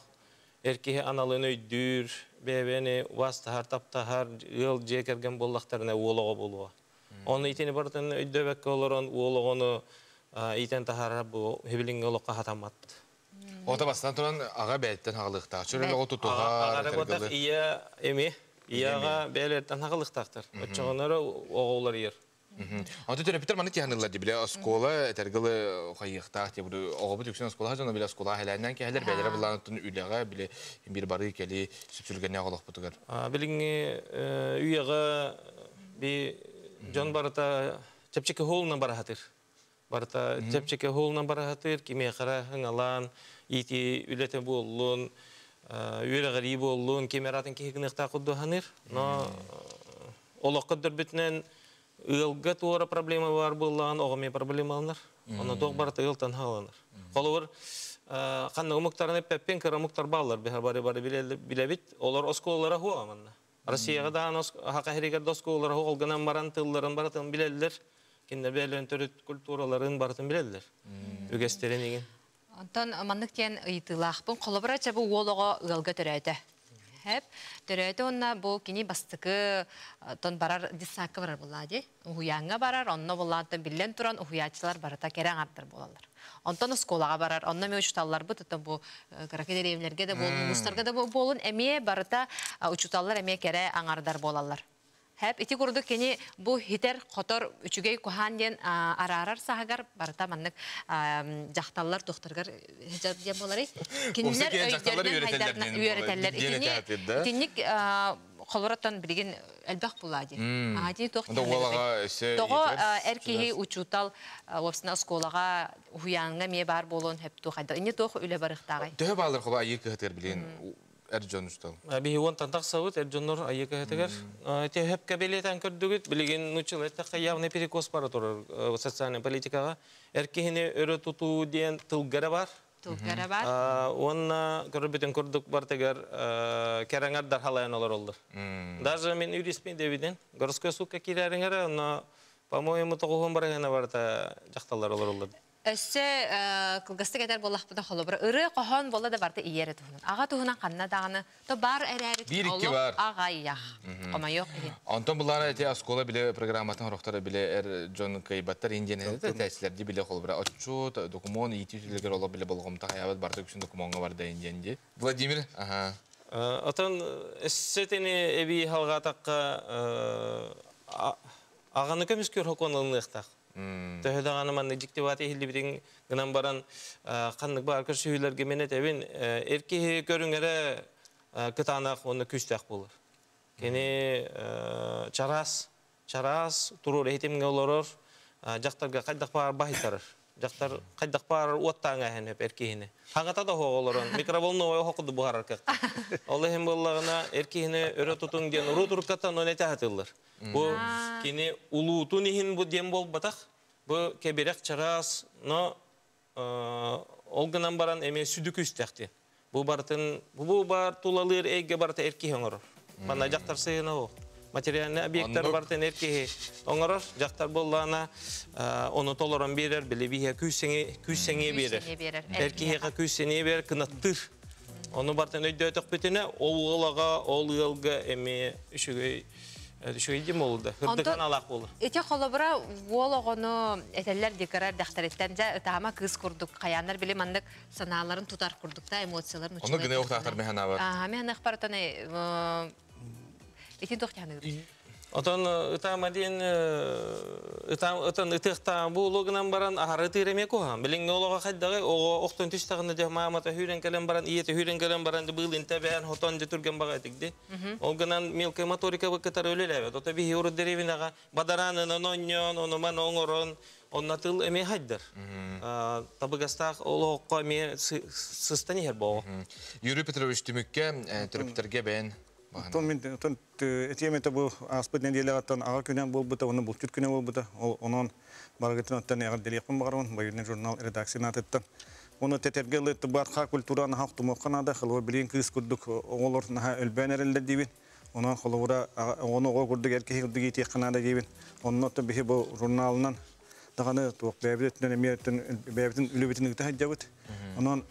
эр киһи аналын өйдүүр, бэйэ-бэйэни убаастаһар, таптаһар, ыал дьиэ кэргэн буоллахтарына уол оҕо буолуо. Оны итини бартын өйдөбөккө олорон уологону итен тахара бу хебилинге олокка хатамат. Ота бастан туран ага бәйттен хагалыктаа. Чөрөл ого тутуга. Ага ботак ия эми ияга бәйлерден хагалыктактыр. Очоңонор оголор ер. Аны төрөпүтер маны тиһанылар ди биле оскола этергылы хайыктаах ти бу ого бу түксөн оскола жона биле оскола хәләннән кәһәләр бәйләре булан тун үләгә биле бир бары кели сүпсүлгәнне оголох бутугар. Билиңе үйәгә би жон барыта чепчеке холна барахатыр. Барыта чепчеке холна барахатыр, киме кара хыңалан, ити үлете боллун, үйәгәри боллун, кемератын кихигныкта куддуханыр. Но олоққыдыр бүтнен ылга туара проблема бар боллан, оғаме проблемалар. Оны тоқ барыта ылтан халанар. Холовыр қанны умуктарын эппеппен кыра умуктар баллар, бихар бары бары билебит, олар осколалара хуа манна. Россияга да хака херигер осколалара хуа олганан баран тылларын баратын билеллер. Киндер бәлен төрүт культураларын баратын билеллер. Үгестерин еген. Онтон маннык тиен ыйтылаахпын холобура чабы уолого ыалга төрөөтө. Хеп, төрөөтө онна бу кини бастыкы тон барар диссакка барар буллади. Ухуяңга барар, онно буллаантан биллен туран ухуячылар барата керең ардыр болалар. Онтон осколага барар, онно ме учуталлар бу тотон бу каракедеремлерге да болун, мустарга да болун, эмие барата учуталлар эмие кере аңардар болалар. Хәп, ити курду кени бу хитер хотор үчүгей кухан ден арарар сахагар барата маннык жахталлар тохторгар хижар ден болары. Кинилер өйдөрүнөн үйрөтеллер. Итинник холораттан билген элбэх булади. Ади тох. Того эркеһи учутал вопсна школага хуянга ме бар болон хеп тухайда. Ине тох үле барыктагай. Төһө баалар хоба айы кыһытыр билген эр жон устал. Биһи уон тантақ сабыт, эр жоннор айы кыһытыгар. Те хөпкә билетен көрдүгүт, билеген нучыл эттәккә явный перекос бара турар социальный политикага. Эркеһине өрө тутуу диэн тылгара бар. Тылгара бар. Онна көрөбүтүн көрдүк бар тегер кереңер дархалаян олар олдур. Даже мен юристпин дебиден, городской судка кирәриңер, но по-моему, тогуһун барагана барта жакталар олар олдур. Өссө кылгасты кетер боллах бұда холобыр. Ыры қохон бола да барты иере туһунан. Ага туһунан канна дағаны. То бар әрәрі Бир икки бар. Ага иях. Ома yok. Антон булары эти оскола биле программатын хорохтары биле эр жон кайбаттар индиен эти тәсилерди биле холобыр. Отчет, документ, ити түлегер ола биле болгом таябат барты күсүн документга бар да индиен ди. Владимир, аха. Отон эссетини эби халга такка аганы көмүскөр хоконлыныктак. Төһөдөганы манны жиктебати хилли гынан баран каннык бар көрсүйлөргө менет эбин эрки көрүңөрө кытанак оны күстәк болор. Кени чарас, чарас турур этимге олорор, жактарга кайдак бар бахитарыр. Жактар кайдак бар уоттаңа хенеп эркихине. Хаңата да хоголорон, микроволновой хокуду бухарар кык. Ол эхим боллагына эркихине өрө тутун диэн уру туруккаттан он эте хатыллар. Бу кини улуутун ихин бу диэн болбатах. Бу кебирек чарас, но ол гынан баран эме сүдүк үстәхти. Бу бартын, бу бар тулалыр эйге барта эркихи оңорор. Мана жактар сыйына о. Материальный объекттар бартын эркихи оңорор. Жактар боллана оны толорон берер, биле бихе күйсеңе берер. Эркихига күйсеңе берер, кынаттыр. Оны бартын өйдөтөк бүтүнө, ол ылага, ол ылга эме үшүгөй Үшөйдим болду. Хырдыган алак болду. Эте холобура вологону этеллер декорар дактареттен жа ытаама кыз курдук. Каяннар биле мандык санааларын тутар курдук та эмоцияларын Оны гыне октактар механа бар. Ага, механа баратаны итин тохтяны. Отон ытаама диэн ытан ытыхтаан бу логынан баран ахары тыреме кухан. Билиң олога хайдагы ого октон түстагында де маамата хүрен келен баран иете хүрен келен баран быылын тебен хотон де түрген бага тигди. Ол гынан мелкая моторика быкытар өлелебет. Ото бихи уру деревинага бадаранын ононьон, онуман оңорон, оннатыл эме хайдар. Табыгастах олоққа эме сыстани хер боо. Юрий Петрович Түмүккә төрөптерге бен Тон мен тон этиеме бу аспыт неделяттан ага күнен болбута, оны булчут күнен болбута. Ол онон баргытын оттан ягы делепин барон, байын журнал редакцияна теттен. Оны тетерге лытты батха культураны хак тумоккана да хылы билин кыз курдук оңолор наха өлбәнерелдер дибин. Онон холовура оны ого курдук эрке курдук итеккана да дибин. Онно то бихи бу журналынан даганы туок бәбитен эмиертен бәбитен үлүбитин ыта хаджабыт. Онон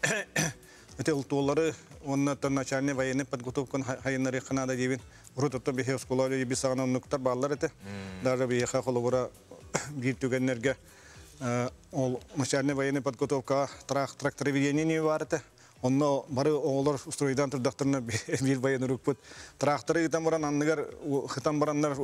эте ултуолары Онна начальный военный подготовканы хайыннарыахха наада диибин. Урут оттон биһи оскуола үлэ бис саҕана оннуктар бааллар этэ. Даже биһиэхэ холобура биир түгэннэргэ ол начальный военный подготовкаҕа трактороведение баар этэ. Онно бары оҕолор стройдан турдахтарына биир военный рукпут тракторы ыытан баран анныгар хытан бараннар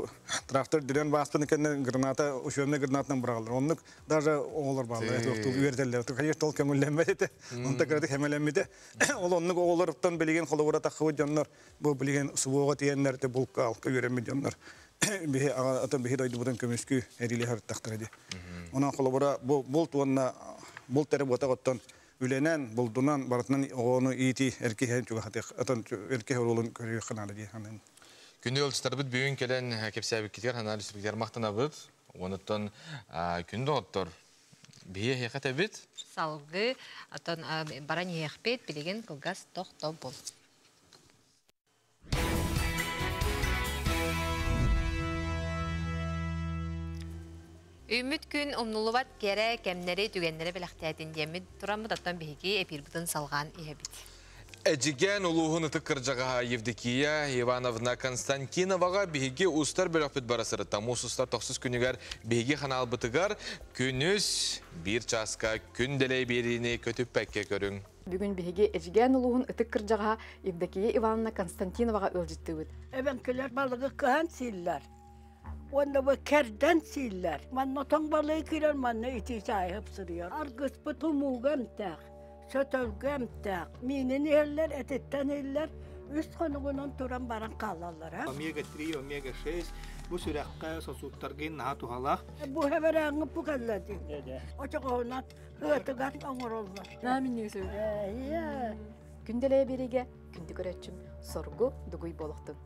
трактор дүрэн бааспын кэннэ граната учебный гранатынан быраҕаллар. Оннук даже оҕолор бааллар үөрэтэллэр. Конечно, ол көҥүллэммэт этэ. Онто кыратык хэмэлэммитэ. Ол оннук оҕолоруттан билигин холобура таххыбыт дьоннор бу билигин СВО-ҕа тиийэннэр те булка алка үөрэммит дьоннор биһи атын биһи дойдубутун көмүскүү эрилиһэр тахтара ди. Онон холобура бу булт уонна булт эрэ буотах оттон үлэнэн, булдунан барытынан оҕону иитии эркиһэн чугаһатыах атын эркиһ оруолун көрүөххэ наада дии саныыбын. Күндү ыалдьыттарбыт бүгүн кэлэн кэпсээбиккитигэр анализбитигэр махтанабыт. Онуттан күн доҕоттор биһи эһиэхэ этэбит. Салгыы оттон баран иһиэхпит билигин кылгас тохтобул. Үүммүт күн умнулубат кэрэ кэмнэри, түгэннэри бэлэхтээтин диэммит тураммыт оттон биһиги эпирбытын салҕаан иһэбит. Эдьигээн улууһун ытык кырдьаҕаһа Евдокия Ивановна Константиноваҕа биһиги устар бөлөхпүт бара сырытта. Муус устар тохсус күнүгэр биһиги ханаалбытыгар күнүс биир чааска күн дэлэй биэриини көтүппэккэ көрүҥ. Бүгүн биһиги Эдьигээн улууһун ытык кырдьаҕаһа Евдокия Ивановна Константиноваҕа ыалдьыттыыбыт. Эбэҥкилэр балыгы кыһан сииллэр. Уонна бу кэрдэн сииллэр. Манна тоҥ балыгы киирэр, манна итии чаайы ыпсырыйар. Аргыспыт умууга эмтээх, сөтөлгө эмтээх. Миинин иһэллэр, этиттэн иһиллэр. Үс хонугунан туран баран хаалаллар. Омега-3, омега-6 бу сүрэххэ, сосудтарга наһаа туһалаах. Бу хэбэрээҥҥи бу кэллэ дии. Очоҕоһунан Ыатыгар оҥороллор. Наа минньигэс эбит. Күндэлэйэ биэриигэ күндү көрөөччүм соргу дугуй буолуохтун.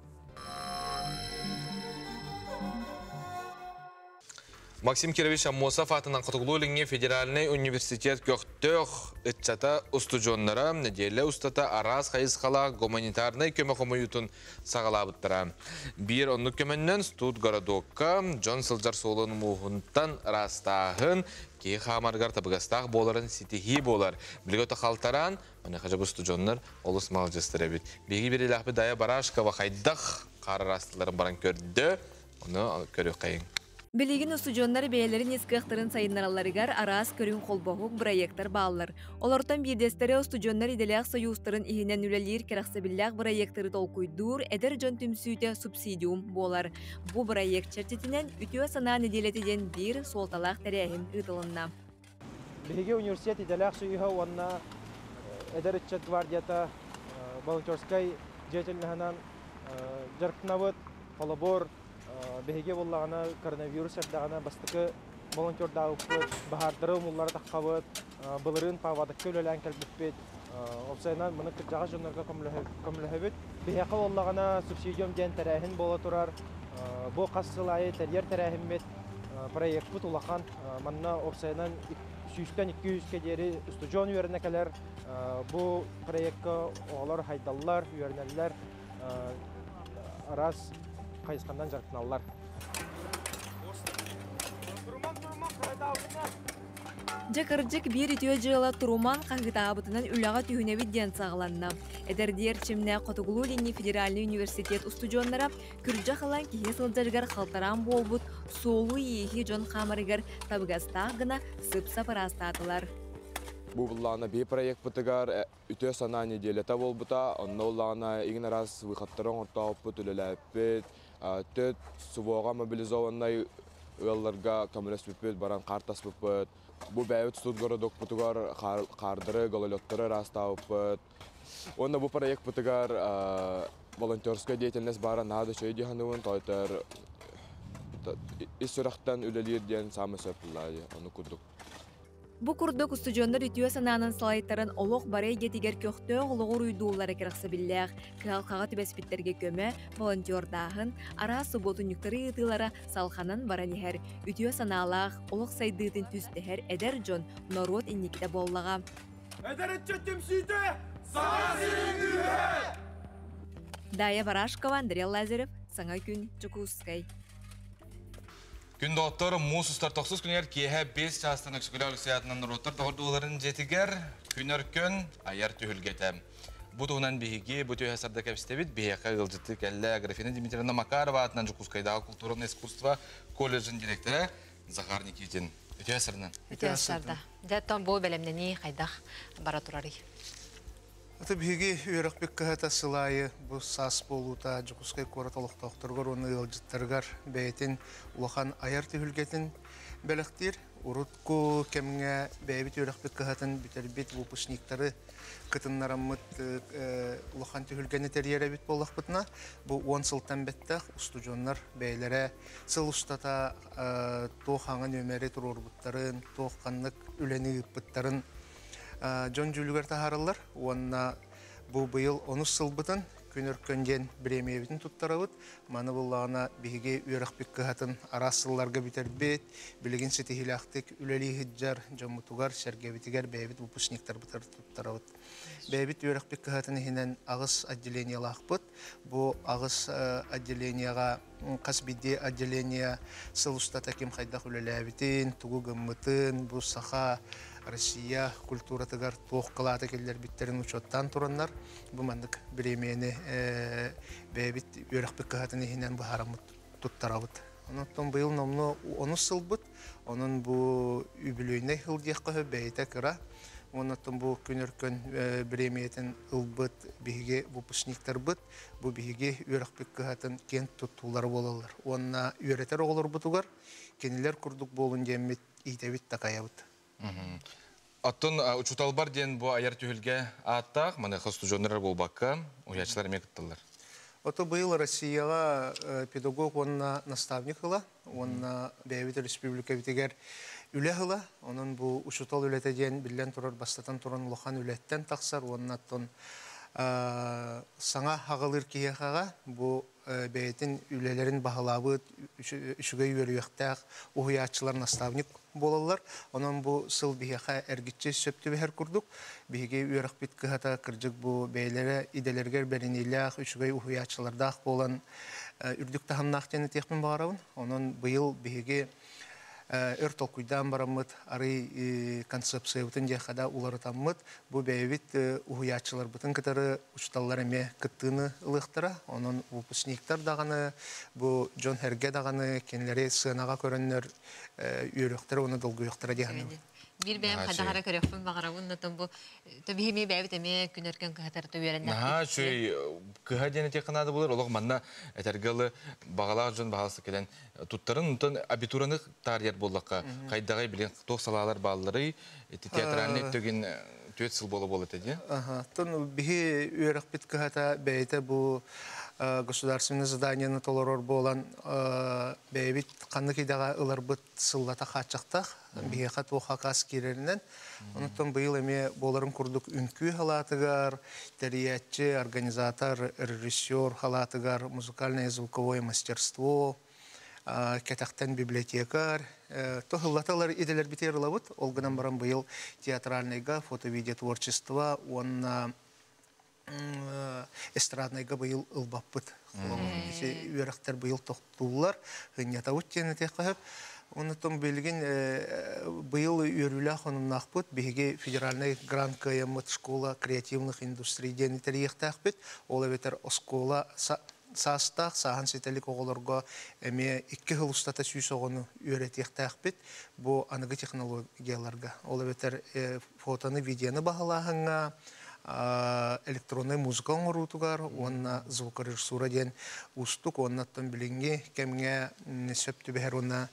Максим Кирович Аммосов аатынан Хотугулуу-Илиҥҥи федеральнай университет көхтөөх ыччата устудьуоннара нэдиэлэ устата араас хайысхалаах гуманитарнай көмө хомуйуутун саҕалаабыттара. Биир оннук көмөннөн студгородокка дьон сылдьар суолун мууһунтан ыраастааһын, киһи хаамарыгар табыгастаах буоларын ситиһии буолар. Билиги ото халтараан, маныаха дьэ бу устудьуоннар олус маладьыастар эбит. Биһиги бириилээхпит Дая Барашкова хайдах хаар ыраастыларын баран көрдө, ону көрүөххэйиҥ. Билигин устудьуоннар бэйэлэрин ис кыахтарын сайыннаралларыгар араас көрүҥ холбоһук бырайыактар бааллар. Олортон биирдэстэрэ устудьуоннар идэлээх сойуустарын иһинэн үлэлиир кэрэхсэбиллээх бырайыактары толкуйдуур эдэр дьон түмсүүтэ субсидиум буолар. Бу бырайыак чэрчитинэн Үтүө санаа нэдиэлэтэ диэн биир суолталаах тэрээһин ыытылынна. Биһиги университет идэлээх сойууһа уонна эдэр ыччат гвардията волонтерскай деятельноһынан дьарыктанабыт. Холобур, биһиги буоллаҕына коронавирус эрдэҕинэ бастакы волонтердаабыппыт, баһаардары умуллара таххабыт, былырыын паводокка үлэлээн кэлбиппит. Уопсайынан маны кырдьаҕас дьоннорго көмөлөһөбүт. Биһиэхэ буоллаҕына субсидиум диэн тэрээһин буола турар. Бу хас сыл аайы тэрийэр тэрээһиммит, проекпыт улахан. Манна уопсайынан сүүстэн 200-кэ диэри устудьуон үөрэнэ кэлэр. Бу проекка оҕолор хайдаллар, үөрэнэллэр, араас хайысханан дьарыктаналлар. Дьэ кырдьык биир үтүө дьыала Труман хаһыытаабытынан үлэҕэ түһүнэбит диэн саҕаланна. Эдэрдии эрчимнээх Хотугулуу-Илиҥҥи федеральнай университет устудьуоннара күрдьэх ылан киһи сылдьарыгар халтараан буолбут суолу-ииһи дьон хаамарыгар табыгастаах гына сып-сап ыраастаатылар. Бу былаана биир проекпытыгар үтүө санаа нэдиэлэтэ буолбута. Онно ыллаҕына игин араас выходтары оҥортооппут, үлэлээппит. Төт СВО-ҕа мобилизованнай ыалларга көмөлөспүппүт, баран хаартаспыппыт. Бу бэйэбит студгородокпутугар хаардары, гололедтары ыраастаабыппыт. Уонна бу проекпытыгар волонтерская деятельность баара наһаа да үчүгэй дии саныыбын. Тойтор ис сүрэхтэн үлэлиир диэн саамай сөп ону курдук. Бу курдук устудьуоннар үтүө санаанан салайтаран олох бары эйгэтигэр көхтөөх олоҕу уруйдууллара кэрэхсэбиллээх, кыһалҕаҕа түбэспиттэргэ көмө, волонтердааһын, араас субуотунньуктары ыытыылара салҕанан баран иһэр, үтүө санаалаах, олох сайдыытын түстэһэр эдэр дьон норуот инникитэ буоллаҕа. Эдэр ыччат түмсүүтэ Саха сирин күүһэ! Дая Барашкова, Андрей Лазарев, Саҥа күн, Дьокуускай. Күн доҕоттор, муус устар тохсус күнүгэр киэһэ 5 чаастан Өксөкүлээх Алексей аатынан норуоттар доҕордууларын дьиэтигэр Күн Өркөн айар түһүлгэтэ. Бу туһунан биһиги бу түһэ сарда кэпсэтэбит. Биһиэхэ ыалдьыттыы кэллэ Аграфена Дмитриевна Макарова атынан Дьокуускайдааҕы культурнай искусство колледжын директора Захар Никитин. Үтүө сарынан. Үтүө сарда. Дьэ, оттон бу бэлэмнэнии хайдах бара турарый? Аты биһиги үөрэхпит кыһата сыл аайы бу саас буолуута Дьокуускай куорат олохтоохторугар уонна ыалдьыттарыгар бэйэтин улахан айар түһүлгэтин бэлэхтиир. Урукку кэмҥэ бэйэбит үөрэхпит кыһатын бүтэрбит выпускниктары кытыннараммыт улахан түһүлгэни тэрийэр эбит буоллахпытына, бу 10 сылтан бэттэх устудьуоннар бэйэлэрэ сыл устата туох хаҥа нүөмэри туруорбуттарын, туох ханнык үлэни ыыппыттарын дьон дьүүлүгэр таһаараллар уонна бу быйыл онус сылбытын Күн Өркөн диэн бириэмийэбитин туттарабыт. Маны буллаҕына биһиги үөрэхпит кыһатын араас сылларга бүтэрбит, билигин ситиһиилээхтик үлэлии сылдьар дьоммутугар, сэргэбитигэр бэйэбит выпускниктарбытыгар туттарабыт. Бэйэбит үөрэхпит кыһатын иһинэн аҕыс отделениелаахпыт. Бу аҕыс отделениеҕа хас биирдии отделение сыл устата ким хайдах үлэлээбитин, тугу гыммытын, бу саха, Россия культуратыгар туох кылааты киллэрбиттэрин учуоттаан тураннар, бу маннык бириэмийэни бэйэбит үөрэхпит кыһатын иһинэн быһаараммыт туттарабыт. Онон быйыл номнуо онус сылбыт, онон бу үбүлүөйнэй сыл диэххэ сөп, бэйэтэ кыра. Онон бу күн өркөн бириэмийэтин ылбыт биһиги выпускниктарбыт, бу биһиги үөрэхпит кыһатын киэн туттуулара буолаллар. Уонна үөрэтэр оҕолорбутугар кинилэр курдук буолун диэммит иитэбит, такайабыт. Оттон учууталбар диэн бу айар түһүлгэ ааттаах, маныаха устудьуоннар буолбакка, уһуйааччылар эмиэ кытталлар. Ото быйыл Россияҕа педагог уонна наставник ыла, уонна бэйэбит республикабытыгар үлэ ыла. Онон бу учуутал үлэтэ диэн биллэн турар бастатан туран улахан үлэттэн тахсар уонна оттон саҥа аҕалыыр киһиэхэҕэ бу бэйэтин үлэлэрин баһылаабыт үчүгэй үөрүйэхтээх уһуйааччылар наставник буолаллар. Онон бу сыл биһиэхэ эргиччи сөп түбэһэр курдук. Биһиги үөрэхпит кыһата кырдьык бу бэйэлэрэ идэлэригэр бэриниилээх, үчүгэй уһуйааччылардаах буолан үрдүк таһымнаах диэн этиэхпин баҕарабын. Онон быйыл биһиги өр толкуйдаан бараммыт арый концепциябытын диэххэ да уларытаммыт, бу бэйэбит уһуйааччыларбытын кытары учууталлар эмиэ кыттыыны ылыахтара. Онон выпускниктар даҕаны, бу дьон эргэ даҕаны кинилэри сыанаҕа көрөннөр үөрүөхтэрэ уонна долгуйуохтара дии саныыбын. Биир бэйэм хайдах эрэ көрүөхпүн баҕарабын, оттон бу биһими бэйэбит эмиэ күн өркөн кыһатар үөрэннэхпит. Наһаа үчүгэй кыһа диэн этиэххэ наада буолар. Олох манна этэргэ ылы баҕалаах дьон баҕаласа кэлэн туттарын, онтон абитураны таарыйар буоллахха, хайдаҕый билин туох салаалар баалларый? Ити театральный өттүгүн түөрт сыл буола буола этэ дии. Оттон биһи үөрэхпит кыһата бэйэтэ бу государственный заданиены толорор буолан бэйэбит ханнык идэҕэ ыларбыт сыллата хааччахтаах. Биһиэхэ туох акаас киирэринэн. Онтон быйыл эмиэ буоларын курдук үҥкүү халаатыгар, тэрийээччи, организатор, режиссер халаатыгар, музыкальное звуковое мастерство, кэтэхтэн библиотекарь, тоһуллаталар идэлэрбитигэр ылабыт. Ол гынан баран быйыл театральныйга, фото-видеотворчество уонна эстраднайга быйыл ылбаппыт. Үөрэхтэр быйыл тохтууллар, ынньатабыт диэн этиэххэ сөп. Оннуттан билигин быйыл үөрүүлээх онумнаахпыт. Биһиги федеральный грант кыайаммыт школа креативных индустрий диэн тэрийиэхтээхпит. Ол эбэтэр оскуола саастаах, сааһын ситэлик оҕолорго эмиэ 2 сыл устата 100 оҕону үөрэтиэхтээхпит. Бу аныгы технологияларга. Ол эбэтэр фотоны, видеоны баһылааһыҥҥа, электроннай музыка оҥоруутугар уонна звукорежиссура диэн уустук уонна оттон билиҥҥи кэмҥэ сөп түбэһэр уонна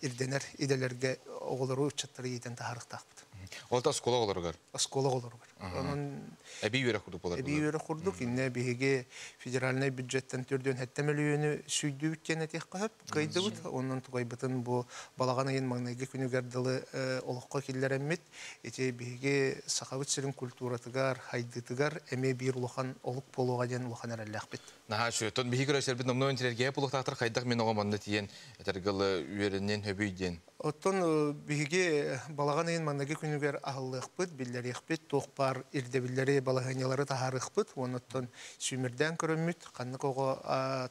ирдэнэр идэлэргэ оҕолору ыччаттары иитэн таһаарыахтаахпыт. Ол да оскуола оҕолоругар? Оскуола оҕолоругар. Онон эбии үөрэх курдук буолар. Эбии үөрэх курдук. Иннэ биһиги федеральнай бюджеттан 47 мөлүйүөнү сүйдүүбүт диэн этиэххэ сөп. Кыайдыбыт. Онон тугайбытын бу балаҕан ыйын маҥнайгы күнүгэр дылы олоххо киллэрэммит. Ити биһиги Сахабыт сирин культуратыгар, хайдыытыгар эмиэ биир улахан олук буолуоҕа диэн улахан эрэллээхпит. Наһаа үчүгэй. Оттон биһиги көрөөччүлэрбит номнуо интеллигенция буолуохтаахтар хайдах мин оҕом онно тиийэн этэргэ дылы үөрэнэн хөбүй диэн. Оттон биһиги балаҕан ыйын маҥнайгы күнүгэр күнүгэр аһыллыахпыт, биллэриэхпит, туох баар ирдэбиллэри, балаһыанньалары таһаарыахпыт, оннуттан сүүмэрдээн көрөммүт, ханнык оҕо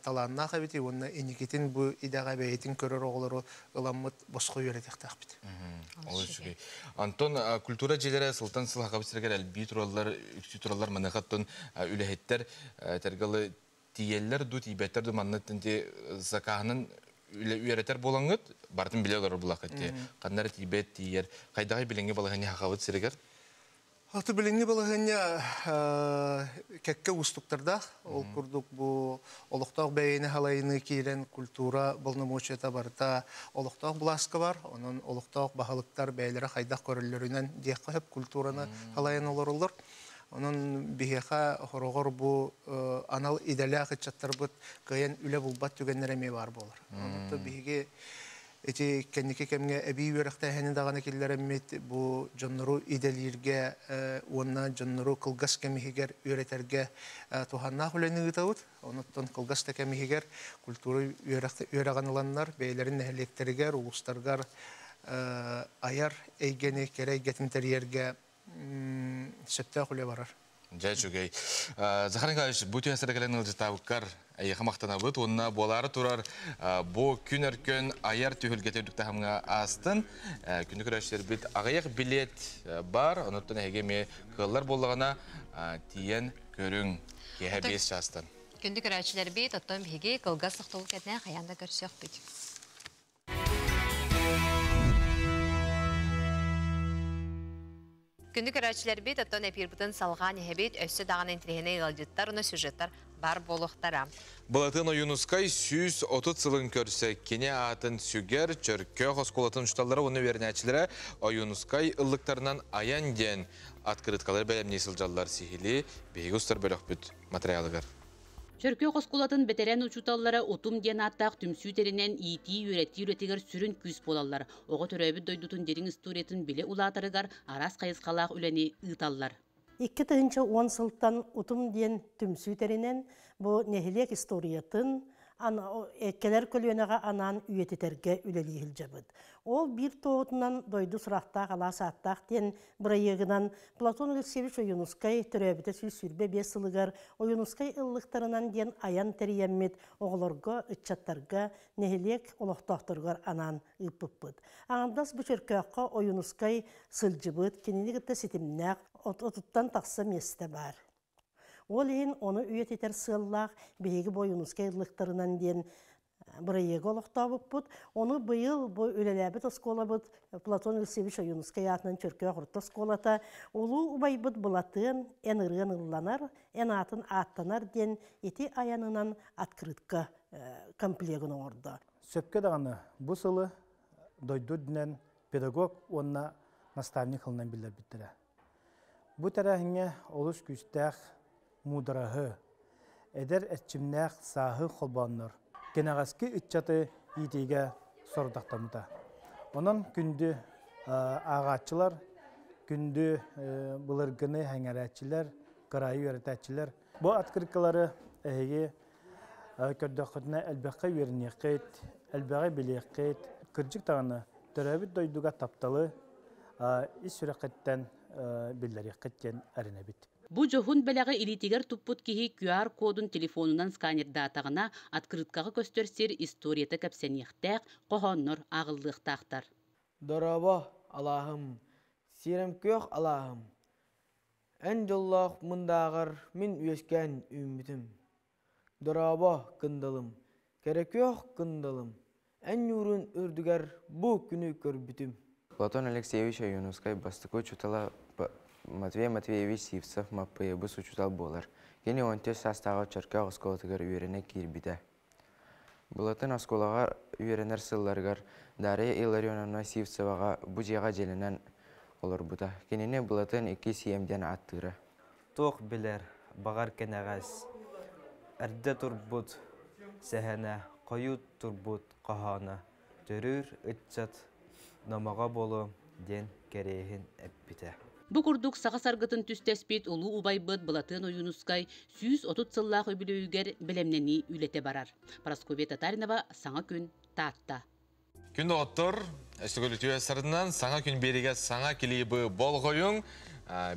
талааннаах эбитий уонна инникитин бу идэҕэ бэйэтин көрөр оҕолору ыламмыт босхо үөрэтиэхтээхпит. Ол үчүгэй. Антон, культура дьиэлэрэ сылтан сыл хакабыт сиригэр элбии тураллар, үксүү тураллар, маныхаттан үлэһиттэр тергалы тиийэллэр ду, тиийбэттэр ду, манна закаһынан үөрэтэр буолаҥҥыт, барытын билэ олорор булахыт ти. Ханнары тиийбэт тиийэр. Хайдаҕай билиҥҥи балаһыанньа хахабыт сиригэр? Аты билиҥҥи балаһыанньа кэккэ уустуктардаах. Ол курдук бу олохтоох бэйэни халайыныы киирэн культура полномочията барыта олохтоох былааска бар. Онон олохтоох баһылыктар бэйэлэрэ хайдах көрөллөрүнэн диэххэ сөп культураны халайан олороллор. Онон биһиэхэ хороҕор бу анал идэлээх ыччаттарбыт кыайан үлэ булбат түгэннэрэ эмиэ баар буолар. Онон биһиги ити кэнники кэмҥэ эбии үөрэхтээһини даҕаны киллэрэммит бу дьоннору идэлииргэ уонна дьоннору кылгас кэм иһигэр үөрэтэргэ туһаннаах үлэни ыытабыт. Онуттан кылгас да кэм иһигэр культура үөрэҕин ыланнар бэйэлэрин нэһилиэктэригэр, улуустаргар айар эйгэни, кэрэ эйгэтин тэрийэргэ сөптөөх үлэ барар. Дьэ, үчүгэй. Захар Николаевич, бу түһэсэрэ кэлэн ылдьытаабыккар эйиэхэ махтанабыт уонна буолаары турар бу күн өркөн айар түһүлгэтэ үрдүк таһымҥа аастын. Күндү көрөөччүлэрбит аҕыйах билиэт бар, онуттан эһиги эмиэ кыаллар буоллаҕына тиийэн көрүҥ. Киэһэ 5 чаастан. Күндү көрөөччүлэрбит, оттон биһиги кылгас тохтобул кэтинэ хайаан да көрсүөхпүт. Күндү көрөөччүлэрбит, оттон эпирбытын салҕаан иһэбит, өссө даҕаны интириэһинэй ыалдьыттар уонна сюжеттар бар буолуохтара. Былатын Ойуунускай 130 сылын көрсө кини аатын сүгэр Чөркөөх оскуолатын учууталлара уонна үөрэнээччилэрэ Ойуунускай ыллыктарынан айан диэн открыткалары бэлэмнии сылдьаллар сиһилии биһиги устар бөлөхпүт материалыгар. Чөркөөх оскуолатын бэтэрээн учууталлара Утум диэн ааттаах түмсүү тэринэн иитии-үөрэтии үлэтигэр сүрүн күүс буолаллар. Оҕо төрөөбүт дойдутун дириҥ историятын билэ улаатарыгар араас хайысхалаах үлэни ыыталлар. 2010 сылтан Утум диэн түмсүү тэринэн бу нэһилиэк историятын кэлэр көлүөнэҕэ анаан үйэтитэргэ үлэлии сылдьабыт. Ол биир тоҕутунан дойду сурахтаах алаас ааттаах диэн бырайыагынан Платон Алексеевич Ойуунускай төрөөбүтэ 125 сылыгар Ойуунускай ыллыктарынан диэн айан тэрийэммит оҕолорго, ыччаттарга, нэһилиэк олохтоохторугар анаан ыыппыппыт. Аҥардас бу Чөркөөххө Ойуунускай сылдьыбыт, кинини кытта ситимнээх отуттан тахса миэстэ баар. Ол иһин ону үйэтитэр сыаллаах биһиги бу Ойуунускай ыллыктарынан диэн бырайыагы олохтообуппут. Ону быйыл бу үлэлээбит оскуолабыт Платон Алексеевич Ойуунускай аатынан Чөркөөх орто оскуолата улуу убайбыт Былатыан эн ырыан ылланар, эн аатын ааттанар диэн ити айанынан открытка комплегын оҥордо. Сөпкө даҕаны бу сылы дойду үрдүнэн педагог уонна наставник сылынан биллэрбиттэрэ. Бу тэрээһиҥҥэ олус күүстээх муудараһы, эдэр эрчимнээх сааһы холбооннор, кэнэҕэски ыччаты иитиигэ сорудахтаммыта. Онон күндү ааҕааччылар, күндү былыргыны сэҥээрээччилэр, кыраайы үөрэтээччилэр бу открыткалары эһиги көрдөххүтүнэ элбэххэ үөрэниэххит, элбэҕи билиэххит. Кырдьык даҕаны төрөөбүт дойдуга тапталы ис сүрэххиттэн биллэриэххит диэн эрэнэбит. Бу дьоһун бэлэҕи илиитигэр туппут киһи QR-кодун телефонунан сканердаатаҕына, открыткаҕа көстөр сир историята кэпсэниэхтээх, хоһооннор ааҕыллыахтаахтар. Дорообо, алааһым, сирэм күөх алааһым. Эн дьоллоох мындааҕар мин үөскээн үүммүтүм. Дорообо, кындалым, кэрэ күөх кындалым. Эн ньуурун үрдүгэр бу күнү көрбүтүм. Платон Алексеевич Ойуунускай бастакы учуутала Матвей Матвеевич Сивцев Маппыйабыс учуутал буолар. Кини 14 саастааҕы Чөркөөх оскуолатыгар үөрэнэ киирбитэ. Былатын оскуолаҕа үөрэнэр сылларыгар Дарья Илларионовна Сивцеваҕа бу дьиэҕэ дьиэлэнэн олорбута. Кинини Былатын икки сиэм диэн ааттыыра. Туох билэр, баҕар кэнэҕэс, эрдэ турбут сэһэнэ, хойут турбут хоһооно, төрүүр ыччат номоҕо буолуо диэн кэриэһин эппитэ. Бу курдук саха саргытын түстэспит улуу убайбыт Былатыан Ойуунускай 130 сыллаах үбүлүөйүгэр бэлэмнэнии үлэтэ барар. Парасковья Татаринова, Саҥа күн, Таатта. Күн доҕоттор, өстөгөлүтүө сарынан саҥа күн биэригэ саҥа клибы болҕойуҥ.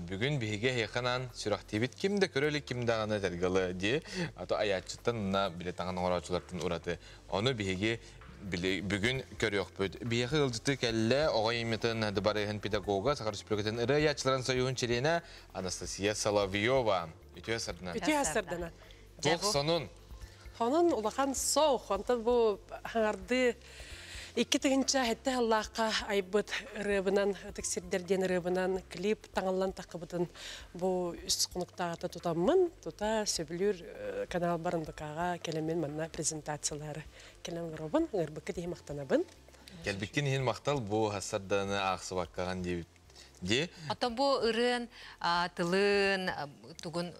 Бүгүн биһиги эһиэхэнан сүрэхтиибит ким да көрө илик ким даҕаны этэргалы дии. Ато айааччыттан уна биле таҥан оҥороочулартан ураты. Ону биһиги бүгүн көрүөхпүт. Биһиэхэ ыалдьыты кэллэ оҕо имитин дыбарыһын педагога, Саха Республикатын ырыа айааччыларын союһун чилиэнэ Анастасия Соловьева. Үтүө сарданан. Үтүө сарданан. Туох сонун? Хонун улахан соох, онтон бу хаҥарды 2007 сыллаахха айбыт ырыабынан, ытык сирдэр диэн ырыабынан клип таҥыллан таххыбытын бу үс хонуктааҕыта тутаммын, тута сөбүлүүр канал БК-ҕа кэлэммин манна презентациялары кэлэн олоробун, ыҥырбыккыт иһин махтанабын. Кэлбиккин иһин махтал, бу хассарданы аахсыбаккаҕын диэбит ди. Оттон бу ырыан тылын тугун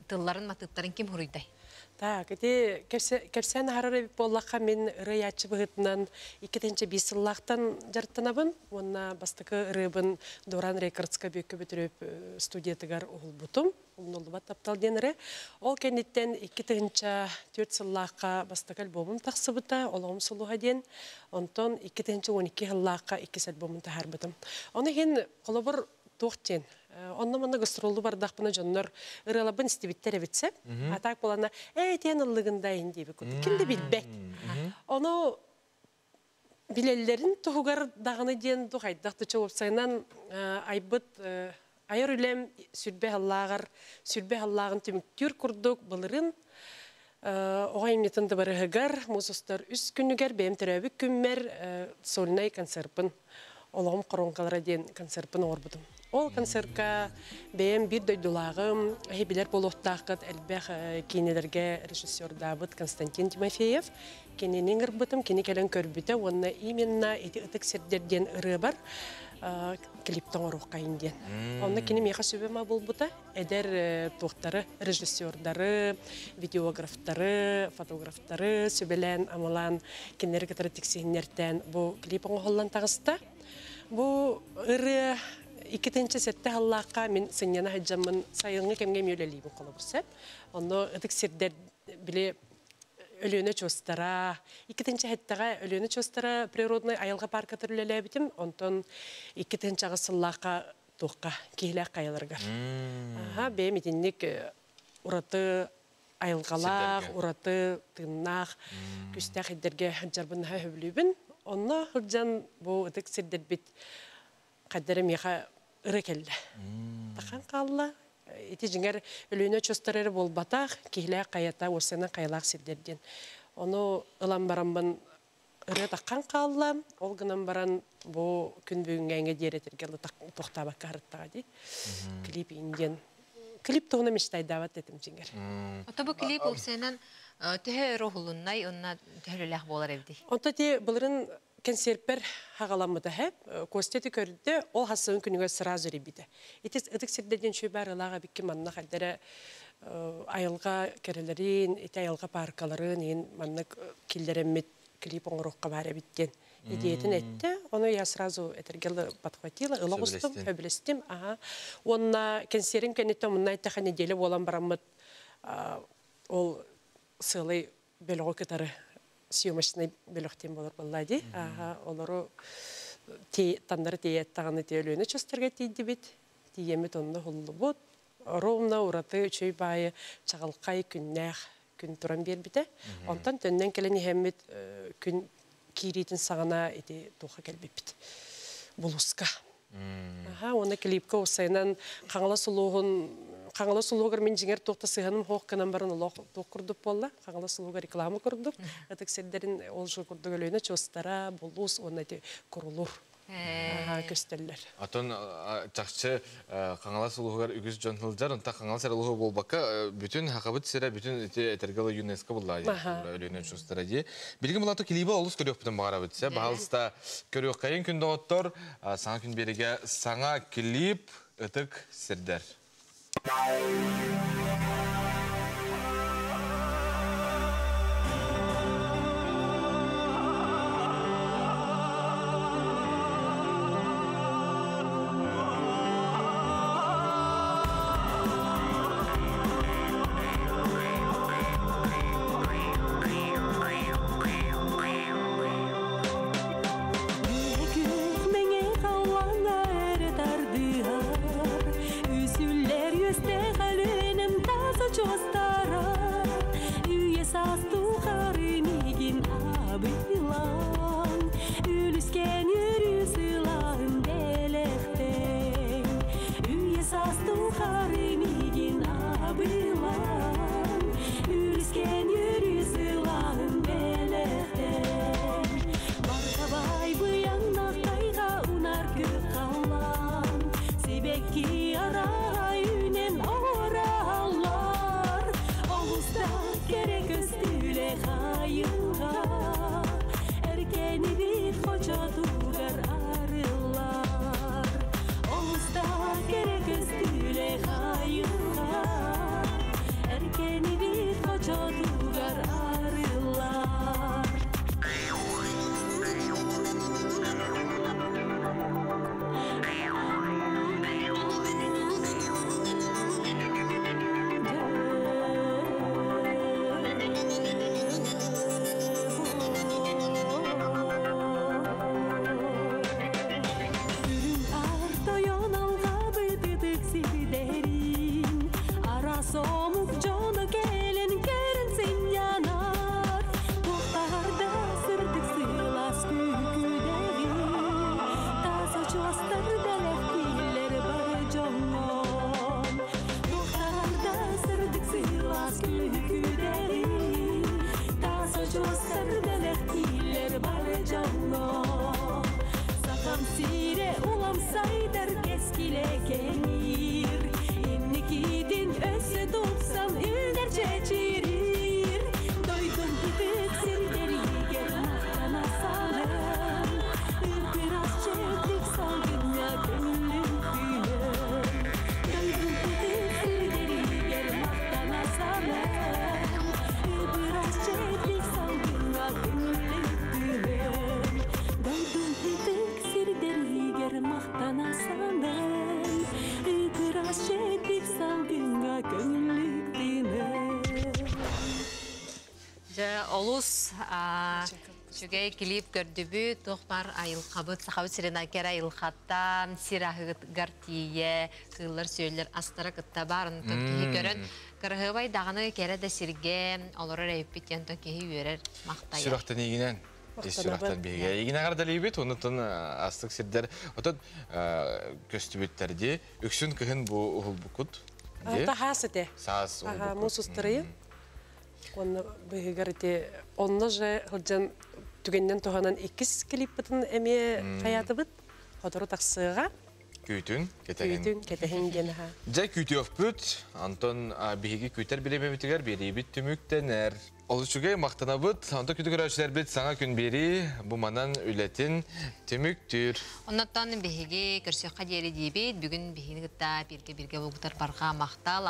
тылларын матыыптарын ким хуруйдай? Так, ити кэпсээн аһарар эбит буоллахха, мин ырыаяччы быһыытынан 2005 сыллаахтан дьарыктанабын уонна бастакы ырыабын Доран Рекордска бүөккэ бүтүрүп студиятыгар уһулбутум. Умнуллубат таптал диэн ырыа. Ол кэнниттэн 2004 сыллаахха бастакы альбомум тахсыбыта, Олоҕум сулуһа диэн. Онтон 2012 сыллаахха иккис альбомун таһаарбытым. Ону иһин холобур туох диэн онно манна гастроллу бардахпына дьоннор ырыалабын истибиттэр эбитсе. А так болана тиэн ыллыгында ин диэби курдук. Ким да билбэт. Ону билеллерин туһугар даҕаны диэн тухайдах туча уопсайынан айбыт айар үлэм сүрбэ халлааҕар сүрбэ халлааҕын түмүктүүр курдук былырын оҕо имнитин дыбарыһыгар муус устар 3 күнүгэр бэйэм төрөөбүт күммэр сольнай концертпын олоҕум хоруоҥкалара диэн концертпын оҥорбутум. Ол концертка бэйэм биир дойдулааҕым, билэр буолуохтааххыт элбэх киинэлэргэ режиссердаабыт Константин Тимофеев кинини ырбытым, кини кэлэн көрбүтэ уонна именно ити ытык сирдэр диэн ырыабар клиптон оруоххайын диэн. Онно кини миэхэ сүбэма буолбута, эдэр туохтары, режиссердары, видеографтары, фотографтары сүбэлээн, амалаан, кинилэри кытары тиксиһиннэртээн бу клип оҥоһуллан таҕыста. Бу ырыа 2007 сыллаахха мин сынньана сылдьаммын сайыҥҥы кэмҥэ мүөлэлиибин холобур сөп. Онно ытык сирдэр били Өлүөнэ чуостара, 2007-ҕэ Өлүөнэ чуостара природный айылҕа паркатыр үлэлээбитим, онтон 2008 сыллаахха туохха киһилээх хайаларыгар. Аха, бэйэм итинник ураты айылҕалаах, ураты тыыннаах, күстээх иддэргэ сылдьарбын наһаа сөбүлүүбүн. Онно сылдьан бу ытык сирдэрбит хайдара миэхэ ыры кэллэ. Тахан хаалла. Ити дьиҥэр Өлүөнэ чуостар эрэ буолбатах, киһилээх хайата, уорсанан хайалаах сирдэр диэн. Ону ылан бараммын ырыа таххан хаалла, ол гынан баран бу күн бүгүҥҥээҥҥэ диэри тохтообокко харыттаҕа дии. Клип индиэн. Клип туһуна мечтайдаабат этим дьиҥэр. Ото бу клип уопсайынан төһө өрө уһулуннай, онно төһөлөлөөх буолар эбитий? Онто ти былырын концертпер хагаламмыта хэп, Костя ти көрдө, ол хассыгын күнүгэр сразу рибите. Ити ытык сирдерден чүй бар ылаага бикки манна хаддара айылга керелерин, ити айылга паркаларын, ин маннык киллереммит клип оңорокка бар эбиттен. Идеятын этте, оны я сразу этергелы подхватила, ыла кустум, хөбүлестим. Ага. Онна концертин кенеттен мунна иттаха неделя болан бараммыт ол сылай белого кытары съемочный белохтен болор боллади. Ага, олору таннары тиеттаганы тиөлүнө чостарга тиийдибит. Тиемит онно хуллубут. Ровно ураты үчөй байы чагалкай күннээх күн туран бербите. Онтон төннөн келен ихэммит күн кииритин саҕана ити туха келбиппит. Булуска. Аха, оны клипка усайнан қаңала сулуғун Қаңала сулугар мен жиңер тоқта сыһаным хоох кынан баран олох тоқ курдук болла. Қаңала сулугар реклама курдук. Ытык сирдерин ол жыл курдук өлөйнө чостара, булус, оны эти курулур. Аха, көстөллөр. Атон чахчы қаңала сулугар үгүс дьон сылдьар, онта қаңала сэрэлуһу буолбакка бүтүн хакабыт сирэ бүтүн ити этергала ЮНЕСКО булла өлүнөн чустара ди. Билгин булаты клиби олус көрүөхпүтүн баҕарабыт се. Баһалыста көрүөхкайын күн доҕоттор, саҥа күн бериге саҥа клип ытык сирдер. Күүдэри Тас очуостар бэлэхтииллэр бары дьоҥҥо Сахам сирэ улам сайдар кэскилэ кэҥиир Инникитин өссө тупсан үүнэр чэчирир Дойдум ытык сирдэригэр махтана саныам Ып-ыраас чэбдик салгыҥҥа көҥүллүн тыыным Дойдум ытык сирдэригэр махтана саныам Ып-ыраас чэбдик салгыҥҥа көҥүллүн тыыным Дойдум ытык сирдэригэр махтана саныам Ып-ыраас чэбдик салгыҥҥа көҥүллүк тыыным Дьэ, олус үчүгэй клип көрдүбүт, туох баар айылҕабыт, Сахабыт сирин кэрэ айылҕаттан, сир аһыгар тиийэ, кыыллар-сүөллэр астара кытта баар, онтон киһи көрөн, кыраһыабай даҕаны кэрэ да сиргэ олорор эбиппит диэн онтон киһи үөрэр, махтайар. Сүрэхтэниигинэн ис сүрэхтэн биһиги эйигин эҕэрдэлиибит, онутун астык сирдэр отон көстүбүттэр дии. Үксүн кыһын бу уһулбуккут дии. Тахаас этэ. Саас уһулбуккут. Муус устарыйы. Онно быһыгар ити онно же сылдьан түгэнинэн туһанан иккис клиппытын эмиэ хайаатыбыт. Хотору тахсыаҕа. Күүтүн, кэтэһин. Күүтүн, кэтэһин диэн аха. Дьэ күүтүөхпүт. Антон биһиги күүтэр бириэмэбитигэр биэриибит түмүктэнэр. Олус үчүгэй, махтанабыт. Онтон күндү көрөөччүлэрбит саҥа күн биэрии бу манан үлэтин түмүктүүр. Оннуттан биһиги көрсүөххэ диэри диибит. Бүгүн биһигини кытта бииргэ-бииргэ буолбутар барҕа махтал.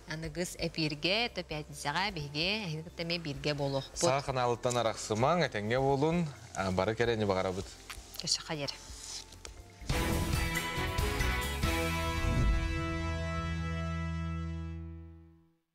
Аныгыс эпииргэ, то пятницаҕа биһиги эһигини кытта эмиэ бииргэ буолуохпут. Саха ханаалыттан арахсымаҥ, этэҥҥэ буолун, бары кэрэни баҕарабыт. Көрсүөххэ диэри.